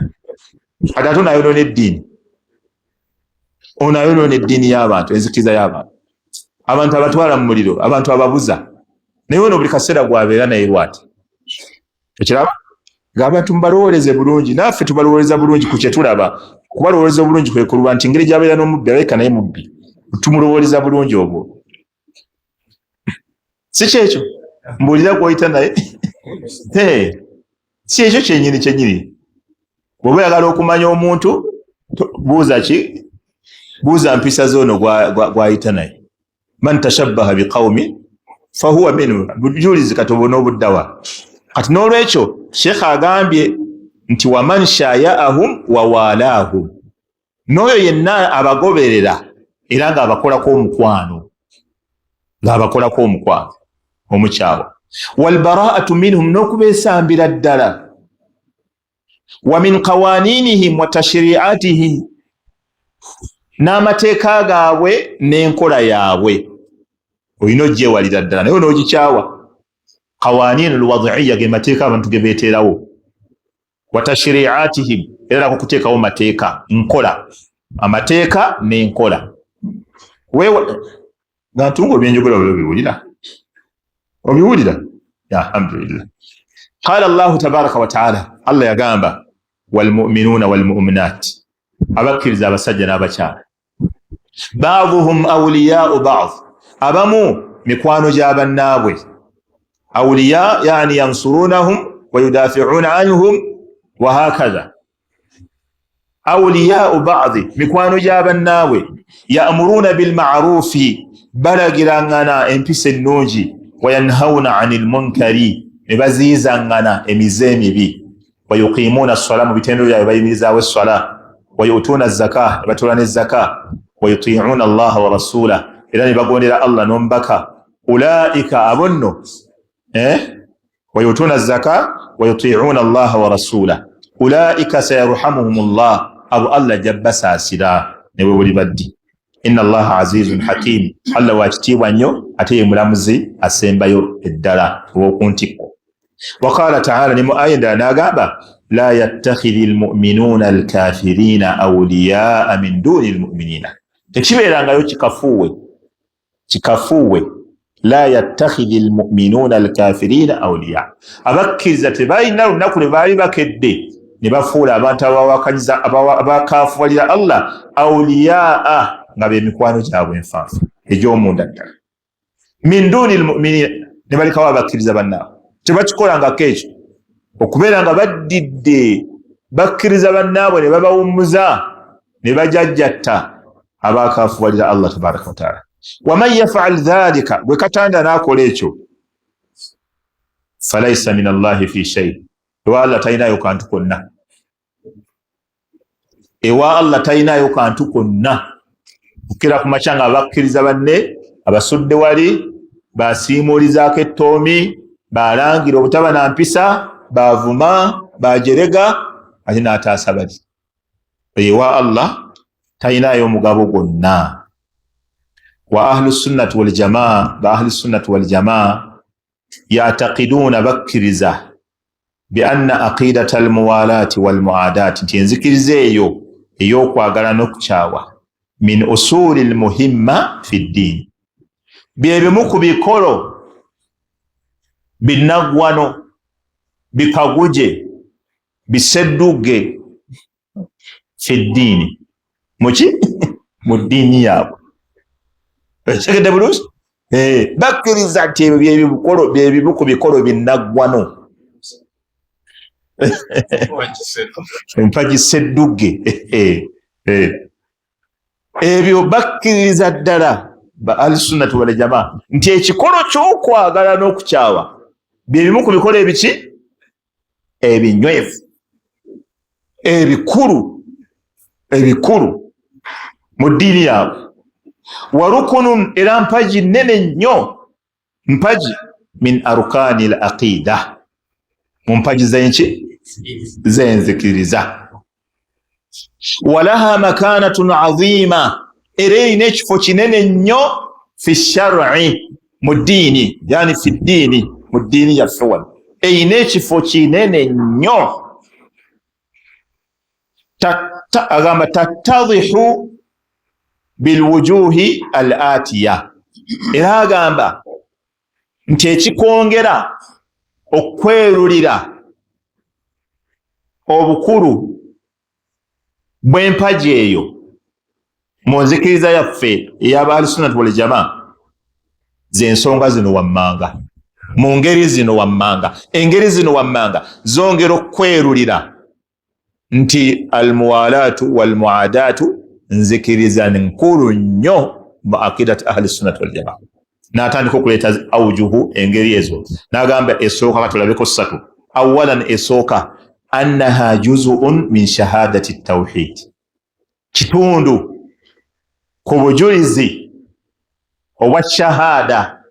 kati ate onayonoona eddiini, onayonoona eddiini y'abantu, enzikiriza y'abantu, abantu abatwala mu muliro, abantu ababuza. Naye ono buli kaseera gwabeera naye bwati, ekiraba ng'abantu mubalowooleze bulungi, naffe tubalowooleza bulungi ku kyetulaba. Kubalowooleza obulungi kwe kuluba nti engeri gy'abeera n'omubbi, alabika naye mubbi, tumulowooleza bulungi obwo. Si kyekyo? Mbuulira gwoyita naye, si ekyo kyenyini kyenyini? Bw'oba oyagala okumanya omuntu, buuza ki? Buuza mpisa zoono gwayita naye. Man tashabbaha biqawmi fahuwa minhu. Bujulizi kati obwo n'obuddawa? Kati n'olwekyo Sheekh agambye nti waman shayaahum wawalaahum, n'oyo yenna abagoberera era ng'abakolako omukwano, ng'abakolako omukwano omukyawa, walbaraatu minhum, n'okubeesambira ddala, wa min qawaninihim wa tashriatihim, n'amateeka gaabwe n'enkola yaabwe olina ogyewalira ddala naye onoogikyawa. Qawanin lwadiiya ge mateeka abantu ge beeteerawo, wa tashriatihim, era nako kuteekawo mateeka, nkola, amateeka n'enkola. Nga ntunga obyenjogera obiwulira, obiwulira. Alhamdulillah. Qala Llahu tabaraka wataala, Allah yagamba walmuminuuna walmuminat, abakkiriza abasajja n'abakyala, baaduhum auliyau bad, abamu mikwano gya bannaabwe. Auliya yani yansurunahum wayudafiuna anhum wahakatha. Auliyau badi, mikwano gya bannaabwe. Yamuruuna bilmarufi, balagirangana empisa ennungi, wayanhauna ani lmunkari, ne baziyizangana emize emibi, wayuqimuuna swala, mu bitendo byabwe bayimirizaawo esswala, wayutuuna zaka, ne batoola ne zaka, wayutiuuna allaha wa rasula, era ne bagondera Allah n'omubaka. Ulaika, abo nno, wayutuuna zaka wayutiuuna allaha wa rasula, ulaika sayarhamuhum llah, abo Allah ajja basaasira ne bwe buli baddi. Inna allaha azizun hakim, Allah wakitiibwa nnyo ate ye mulamuzi asembayo eddala ow'oku ntikko. Waqala taala, ne mu aya endala n'agamba la yattakhidhi lmuminuuna alkafirina auliyaa min duni lmuminina, tekibeerangayo kikafuuwe, kikafuuwe. La yattakhidhi lmuminuuna alkafirina auliya, abakkiriza tebalina lunaku lwe baali bakedde ne bafuula abantu abawakanyiza, abakafuwalira Allah, auliyaa, nga bemikwano gyabwe enfanfa egy'omunda ddala, min duni lmuminina, ne balekawo abakkiriza bannaabwe. Tebakikolangako ekyo, okubeera nga baddidde bakkiriza bannaabwe ne babawummuza ne bajajjatta abakafuwalira Allah tabaraka wataala. Waman yafal dhalika, bwe katanda n'akola ekyo, falaisa min allahi fi shai, ewa Allah talinayo kantu konna, ewa Allah talinayo kantu konna. Kukira ku makya nga abakkiriza banne abasudde wali basiimuulizaako ettoomi, balangira obutaba na mpisa, bavuma, bajerega, ate n'ataasa bali. Ewa Allah talinayo omugabo gwonna. Wa ahlu sunnati waljamaa, ba ahlu sunnati waljamaa, yatakiduuna, bakkiriza, bianna aqidata almuwalaati walmuadaati, nti enzikiriza eyo ey'okwagala n'okukyawa, min usuli lmuhimma fi ddiini, bye bimu ku bikolo binaggwano, bikaguje, bisedduge, fi ddiini, muki, mu ddiini yaabwe. Ekitegedde bulungi? Bakkiriza nti ebyo byebimu ku bikolo binaggwano, empagi sedduge. Ebyo bakkiririza ddala ba ahlusunnati waljamaa nti ekikolo ky'okwagala n'okukyawa byebimu ku bikolo ebiki ebinywevu, ebikulu, ebikulu mu ddiini yaabwe. Warukunun, era mpagi nene nnyo, mpagi, min arkani l aqida, mu mpagi zenki, zenzikiriza. Walaha makanatun azima, era erina ekifo kinene nnyo, fi shari, mu ddiini, yani fi ddiini, mu ddiini yaffe wano erina ekifo kinene nnyo. Agamba tattadihu bilwujuhi al atiya, era agamba nti ekikwongera okwerulira obukulu bw'empagi eyo mu nzikiriza yaffe ey'abahlusunnati waljamaa z'ensonga zino wammanga, mu ngeri zino wammanga, engeri zino wammanga zongera okwerulira nti almuwalaatu walmuadaatu nzikiriza nkulu nnyo mu aqidat ahli sunnati waljamaa. N'atandika okuleeta aujuhu, engeri ezo, n'agamba esooka, katulabeko ssatu. Awalan, esooka, annaha juzuun min shahadati tawhid, kitundu ku bujulizi obwa shahada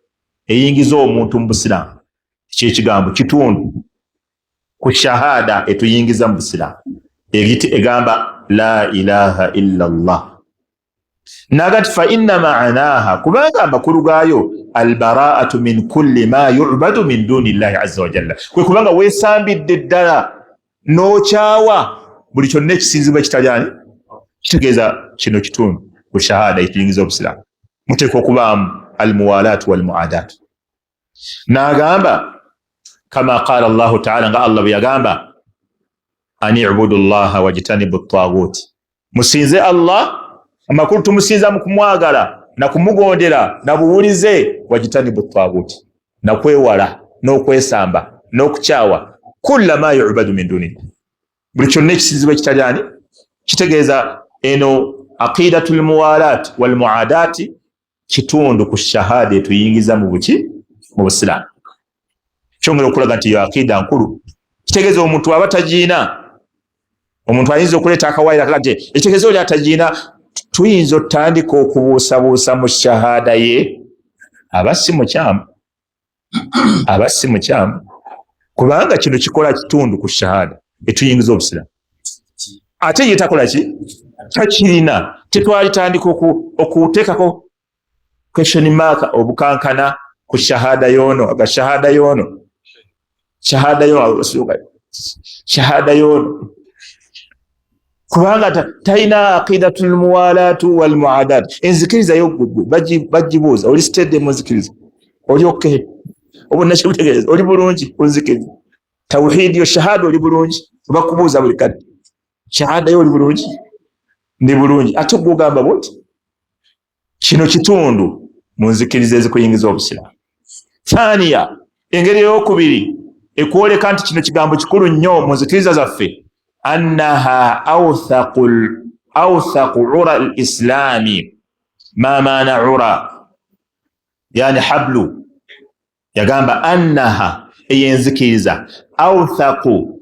eyingiza omuntu mu busiraamu. Kyekigambo kitundu ku shahada etuyingiza mu busiraamu, egamba la ilaha illa llah. Nagati fa inna maanaha, kubanga amakulu gaayo, albaraatu min kulli ma yubadu min duni llahi azza wajalla, kwe kubanga weesambidde ddala n'okyawa buli kyonna ekisinzibwa ekitali ani. Kitegeeza kino kitundu ku shahada ekiyingiza obusiraamu, muteekwa okubaamu almuwalaatu walmuaadaat. N'agamba kama qaala llahu taala, nga Allah bwe yagamba, an ibudu llaha wajtanibu taguti, musinze Allah. Amakulu, tumusinza mu kumwagala na kumugondera na buwulize. Wajtanibu taguti, nakwewala n'okwesamba n'okukyawa, kulla ma yubadu min dunillah, buli kyonna ekisinzibwa ekitali ani. Kitegeeza eno aqidatu lmuwalat walmuadaati kitundu ku shahada etuyingiza mu buki? Mu busiraamu. Kyongera okulaga nti yo aqida nkulu. Kitegeeza omuntu aba tagiina, omuntu ayinza okuleeta akawaayiro akaga nti ekitegeeza oli atagiina, tuyinza otandika okubuusabuusa mu shahada ye. Aba si mukyamu, aba si mukyamu, kubanga kino kikola kitundu ku shahada etuyingiza obusiraamu, ate ye takola ki? Takirina. Tetwalitandika okuteekako question mark, obukankana ku shahada yoono, aga shahada yoono, shahada yo, shahada yoono, kubanga talina aqidatu lmuwalatu walmuadat. Enzikiriza yo bagibuuza, oli steady mu nzikiriza? Oli okay? Obunakikutegeeza, oli bulungi ku nzikiriza? Tawhidi yo, shahada, oli bulungi? Bakubuuza buli kadde, shahada yo oli bulungi? Ndi bulungi. Ate gwogamba bwoti, kino kitundu mu nzikiriza ezikuyingiza obusiraamu. Thaniya, engeri eyokubiri ekwoleka nti kino kigambo kikulu nnyo mu nzikiriza zaffe, annaha awthaqu ura lislaami. Ma maana ura? Yani hablu. Yagamba annaha, eyenzikiriza, awthaqu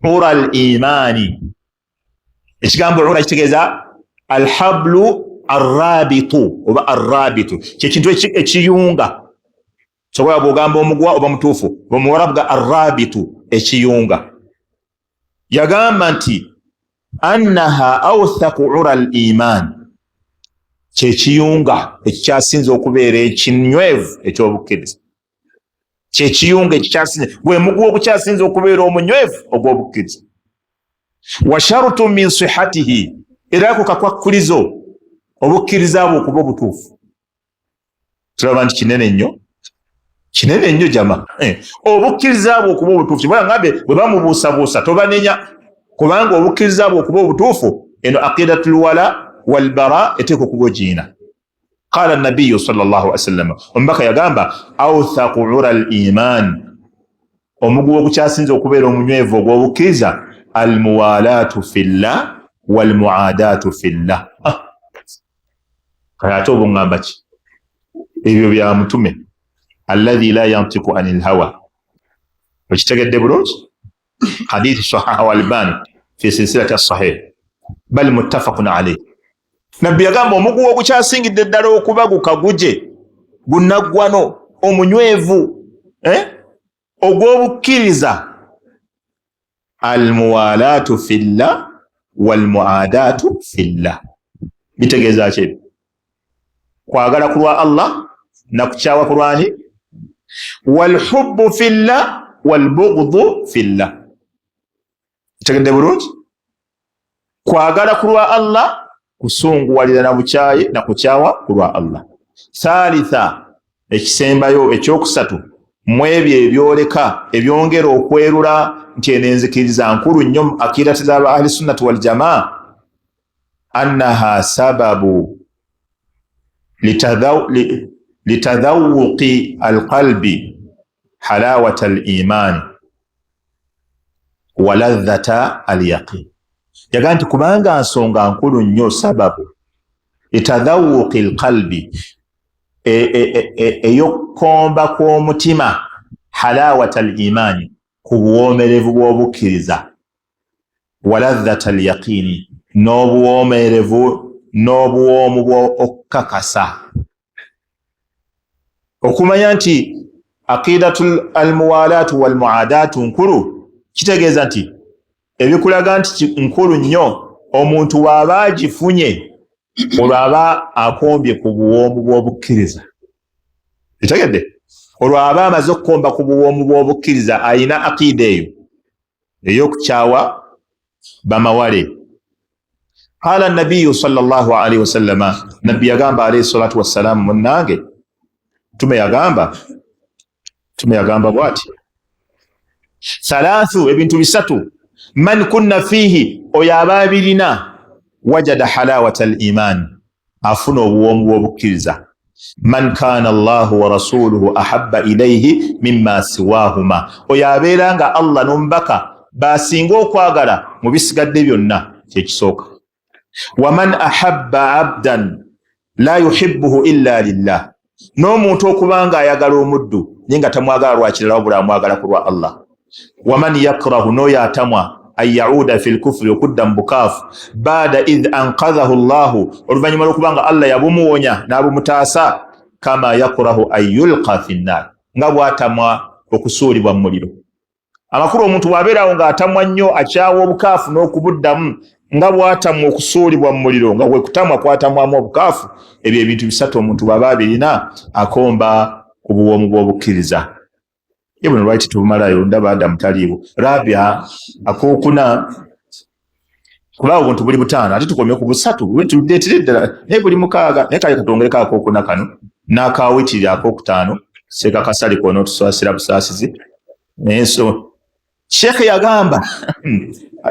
ura limaani. Ekigambo ura kitegeeza alhablu arrabitu, oba arrabitu kyekintu ekiyunga. Sobola bwogamba omuguwa oba mutuufu, omuwarabu ga arrabitu, ekiyunga. Yagamba nti annaha awthaku ura al iman, kyekiyunga ekikyasinza okubeera ekinywevu ekyobukkiriza, kyekiyunga ekikyasinza, gwe muguwa ogukyasinza okubeera omunywevu ogw'obukkiriza. Wa sharutu min sihatihi, era ako kakwakkulizo obukkiriza bwe okuba obutuufu. Tulaba nti kinene nnyo, kinene nnyo jama, obukkiriza bwe okuba obutuufu. Kibola ngambe bwe bamubuusabuusa tobanenya, kubanga obukkiriza bwe okuba obutuufu, eno aqidatul wala walbara eteeka okuba ogiina. Qala nabiyu sal llah ali wasallam, omubaka yagamba, awthaku ura l iman, omuguwa ogukyasinza okubeera omunywevu ogw'obukkiriza, almuwalaatu fillah walmuadaatu fillah. Ah. Kale ate obuŋŋamba ki? Ebyo bya mutume alladhi la yantiku ani lhawa. Okitegedde bulungi? Hadithi sahaha Albani fi silsilati assahih, bal muttafaqun alaih. Nabbi yagamba omuguwa ogukyasingidde ddala okuba gukaguje gunaggwano omunywevu, eh? Ogw'obukkiriza, almuwalaatu fillah walmuadaatu fillah. Bitegeeza ki ebyo? Kwagala ku lwa Allah nakukyawa ku lwani? Walhubbu fillah walbugdu fillah. Tegedde bulungi? Kwagala ku lwa Allah, kusunguwalira na bukyayi na kukyawa ku lwa Allah. Thalitha, ekisembayo ekyokusatu mu ebyo ebyoleka, ebyongera okwerula nti eno enzikiriza nkulu nnyo mu akirati z'aba ahli sunnati waljamaa, annaha sababu litadhawuqi alqalbi halawata alimaani wa ladhata alyaqin. Yagaa nti kubanga nsonga nkulu nnyo, sababu litadhawuqi alqalbi. Ey'okukomba kw'omutima, halawata al imaani, ku buwoomerevu bw'obukkiriza, waladhata al yaqiini, n'obuwoomerevu n'obuwoomu bw'okukakasa, okumanya nti aqidatu almuwalaatu walmuadaatu nkulu. Kitegeeza nti ebikulaga nti nkulu nnyo, omuntu waaba agifunye, olwo aba akombye ku buwoomu bw'obukkiriza. Etegedde? Olwo aba amaze okukomba ku buwoomu bw'obukkiriza, ayina aqida eyo ey'okukyawa bamawale. Qala nabiyu salllah alaihi wasallama, nabbi yagamba alaihi salatu wassalamu, munnange tume yagamba, tume yagamba bwati: thalathu, ebintu bisatu, man kunna fiihi, oyo aba abirina, wajada halawata al iman, afuna obuwoomu bw'obukkiriza. Man kana Allahu wa rasuluhu ahabba ilaihi mimma siwahuma, oyo abeera nga Allah n'omubaka basinga okwagala mu bisigadde byonna, kyekisooka. Waman ahabba abdan la yuhibbuhu illa lillah, n'omuntu okuba nga ayagala omuddu naye nga tamwagala lwakirala, wabula amwagala ku lwa Allah. Waman yakrahu, n'oyo atamwa, an yauda fi lkufuri, okudda mu bukaafu, baada id ankadhahu llahu, oluvannyuma lw'okuba nga Allah yabumuwonya n'abumutaasa, kama yakrahu an yulqa fi nnar, nga bw'atamwa okusuulibwa mu muliro. Amakulu, omuntu bw'abeerawo ng'atamwa nnyo, akyawa obukaafu n'okubuddamu nga bw'atamwa okusuulibwa mu muliro, nga bwe kutamwa kwatamwamu obukaafu. Ebyo ebintu bisatu omuntu bw'aba abirina, akomba ku buwoomu bw'obukkiriza. Ye buno lwaki tubumalayo? Ndaba Adamu taliiwo. Rabia, akokuna, kuba obuntu buli butaano, ate tukomye ku busatu, tuleetere ddala, naye buli mukaaga. Naye kale katongereko akokuna kano n'akawitirira akokutaano. Seeka kasali kona otusaasira busaasizi. Naye so sheekhe yagamba,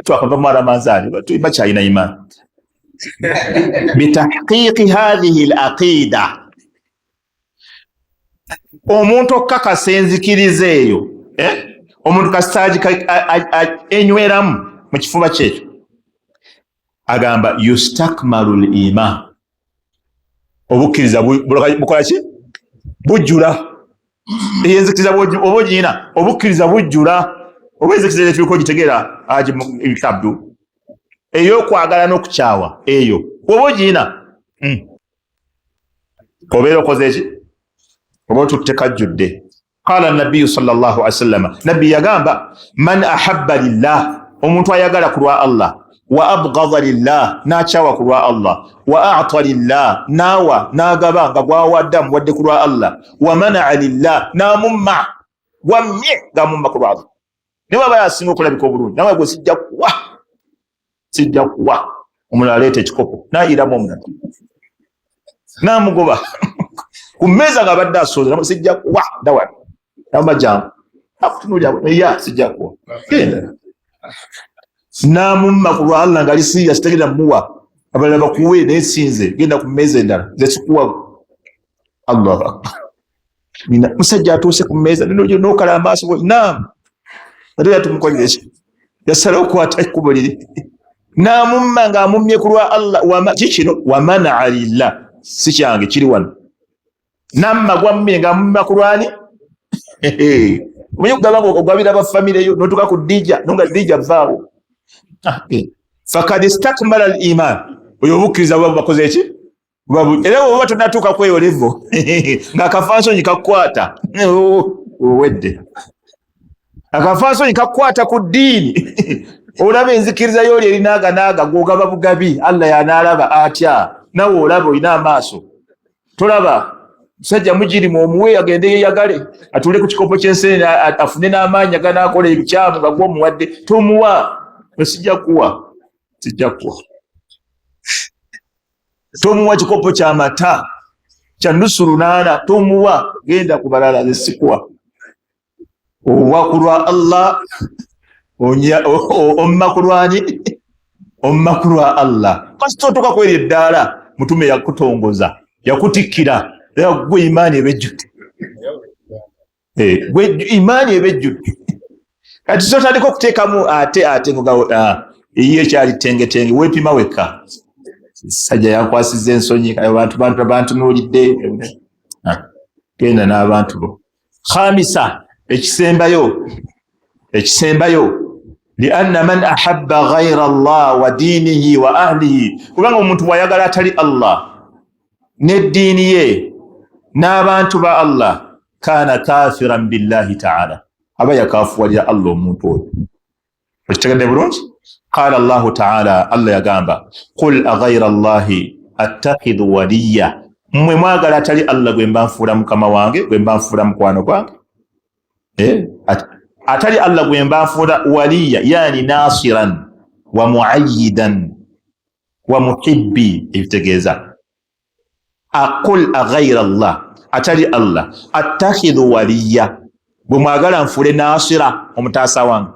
twakava mu Aramanzaani, bakyalina imaani bitahqiqi hathihi l aqida. Omuntu okukakasa enzikiriza eyo, eh? Omuntu kasita enyweramu mu kifuba kyekyo, agamba yustakmalu l iman, obukkiriza bukola ki? Bujjula. Eyo enzikiriza oba ogiyina, obukkiriza bujjula. Oba enzikiriza etuliko ogitegeera, Abdu, ey'okwagala n'okukyawa, eyo oba ogiyina, obeera okoze eki? Oba otutte kajjudde. Qala nabiyu salllah ali wasallama, nabbi yagamba: man ahabba lillah, omuntu ayagala ku lwa Allah, wa abgada lillah, n'akyawa ku lwa Allah, wa ata lillah, n'awa n'agaba nga gwawadde amuwadde ku lwa Allah, wa manaa lillah, n'amumma gwammye ng'amumma ku lwa Allah, naye waba yasinga okulabika obulungi, nawe gwe sijja kuwa, sijja kuwa. Omulala aleeta ekikopo nayiramu omulala namugoba ku mmeeza nga abadde asooza, sijja kuwa, dawano namba jangu, akutunulira ya sijja kuwa, genda. Namumma ku lwa Allah nga ali serious, tegenda muwa, abalala bakuwe naye sinze, genda ku mmeeza endala, nze sikuwa. Allahu akbar! Nina musajja atuuse ku mmeeza nokala amaaso, naam, ate yatumukolera eki? Yasala okukwata ekkubo liri n'amumma ng'amummye ku lwa Allah. Kikino wamanaa lillah, si kyange, kiri wano. Namma gwammye ng'amumma ku lwani? Omanyi okugamba nga ogabira bafamire yo, notuka ku dija nonga dija vaawo. Ah, eh. Fakad istakmala al iman, oyo obukkiriza buba bubakoze eki? Era bwoba tonatuuka kweyo levo ng'akafansonyi kakukwata, owedde. Akafansonyi kakukwata ku ddiini, olaba enzikiriza yooli erinaaga naaga, gwogaba bugabi, Allah yanaalaba atya? Nawe olaba, olina amaaso, tolaba? Musajja mujirimu, omuwe agende yeyagale, atuule ku kikopo ky'ensenene, afune n'amaanyi aganaakola ebikyamu nga gwomuwadde. Tomuwa, sijja kuwa, sijja kuwa. Tomuwa kikopo kya mata kya nusu lunaana, tomuwa, genda ku balala, ze sikuwa. Owa ku lwa Allah, omma ku lwani? Omma ku lwa Allah. Kasita otuuka kweri eddaala, mutume yakutongoza, yakutikkira, era gwe imaani ebejjudde, eh, gwe imaani ebejjudde. Kati sotandika okuteekamu ate ah, eyiyo ekyali tengetenge, weepima wekka. Sajja yankwasiza ensonyi, abantu bantunuulidde. Genda n'abantu bo. Khamisa, ekisembayo, ekisembayo, lianna man ahabba ghaira Allah wa diinihi wa ahlihi, kubanga omuntu bw'ayagala atali Allah n'eddiini ye n'abantu ba Allah, kana kafiran billahi taala, aba yakafuwalira Allah omuntu oyo. Okitegedde bulungi? Qala Allahu taala, Allah yagamba, qul aghaira Allahi attakhidhu waliya, mmwe mwagala atali Allah gwe mba nfuula mukama wange, gwe mba nfuula mukwano gwange, eh? Atali Allah gwe mba nfuula waliya, yani nasiran wa muayidan wa muhibbi, ebitegeeza aqul aghaira Allah, atali Allah, attakhidhu waliya, bwe mwagala nfuule nasira, omutaasa wange,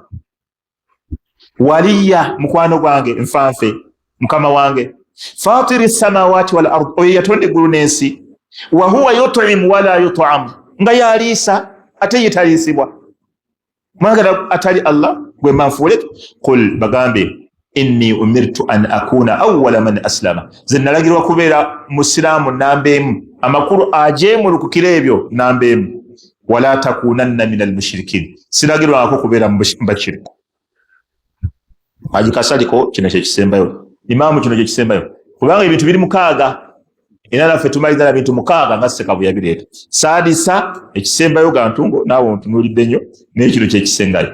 waliya, mukwano gwange, nfanfe, mukama wange, fatiri samawati wal ard, oyo yatonda eggulu n'ensi, wahuwa yutimu wala yutamu, nga yaliisa ate ye taliisibwa. Mwagala atali Allah gwe manfuule? Qul, bagambe, inni umirtu an akuna awala man aslama, ze nalagirwa kubeera musiraamu namba emu, amakulu ajeemulukukira ebyo namba emu, wala takunanna min almushirikin, siragirwako kubeera mu bashiriku. Agikasaliko kino kyekisembayo, imaamu, kino kyekisembayo, kubanga ebintu biri mukaaga, era naffe tumaliza na bintu mukaaga nga Sekabu yabireeta. Saadisa, ekisembayo, gantungo naawe ontunuulidde nnyo, naye kino kyekisembayo.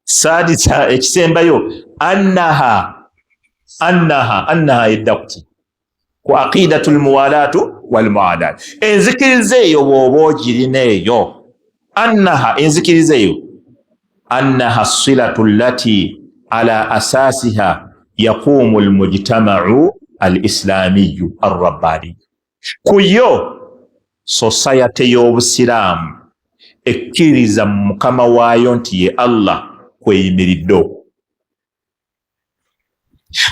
Saadisa, ekisembayo, annaha annaha annaha edda kuti ku aqidatu lmuwalaatu walmuadat, enzikiriza eyo bw'oba ogirina eyo, annaha, enzikiriza eyo, annaha silatu llati ala asasiha yaqumu lmujtamau alislamiyu arrabbaniyu, ku yo society y'obusiraamu ekkiririza mu mukama waayo nti ye Allah kweyimiridde okwo,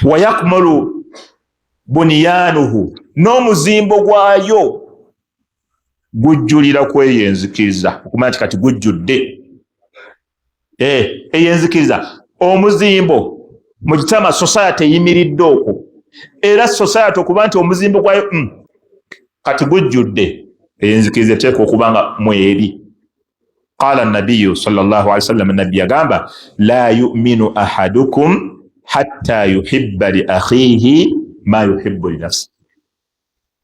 wayakmulu bunyanuhu, n'omuzimbo gwayo gujjulira ku eyo enzikiriza, okumanya nti kati gujjudde eh, eyo enzikiriza, omuzimbo mujtama, society eyimiridde okwo, era society okuba nti omuzimbo gwayo kati gujjudde, eyo enzikiriza eteekwa okuba nga mweri. Qala nabiyu sallallahu alaihi wasallam, nabbi yagamba, la yuminu ahadukum hatta yuhibba li akhihi ma yuhibbu li nafsi,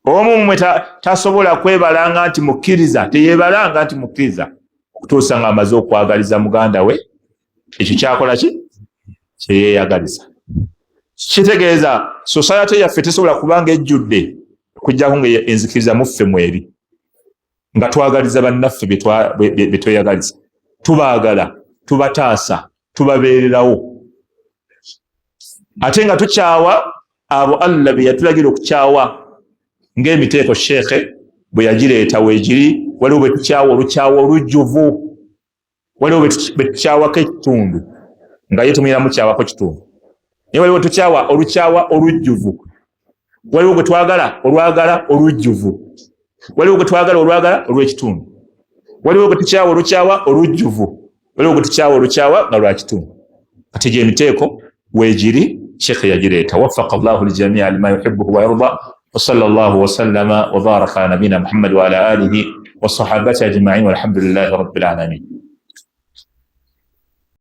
omu mmwe tasobola kwebalanga nti mukkiriza, teyebalanga nti mukkiriza okutuusa nga amaze okwagaliza muganda we ekyo kyakola ki kyeyeyagaliza. Kitegeeza society yaffe tesobola kubanga ejjudde okujjako nga enzikiriza muffe mweri, nga twagaliza bannaffe bye tweyagaliza, tubaagala, tubataasa, tubabeererawo, ate nga tukyawa abo Allah be yatulagira okukyawa, ng'emiteeko sheekhe bwe yagireeta weegiri. Waliwo bwe tukyawa olukyawa olujjuvu, waliwo bwe tukyawako ekitundu nga ye tumuyina mukyawako kitundu, naye waliwo tukyawa olukyawa olujjuvu, waliwo gwe twagala olwagala olujjuvu, waliwo gwe twagala olwagala olw'ekitundu, waliwo gwe tukyawa olukyawa olujjuvu, waliwo gwe tukyawa olukyawa nga lwa kitundu. Kati gye emiteeko weegiri, shekhe yagireeta. Wafaka llahu ljamia lima yuhibuhu wayarda, wasala llahu wasallama wabaraka ala nabiyina Muhammad waala alihi wasahabati ajmain, walhamdulillahi rabbil alamin.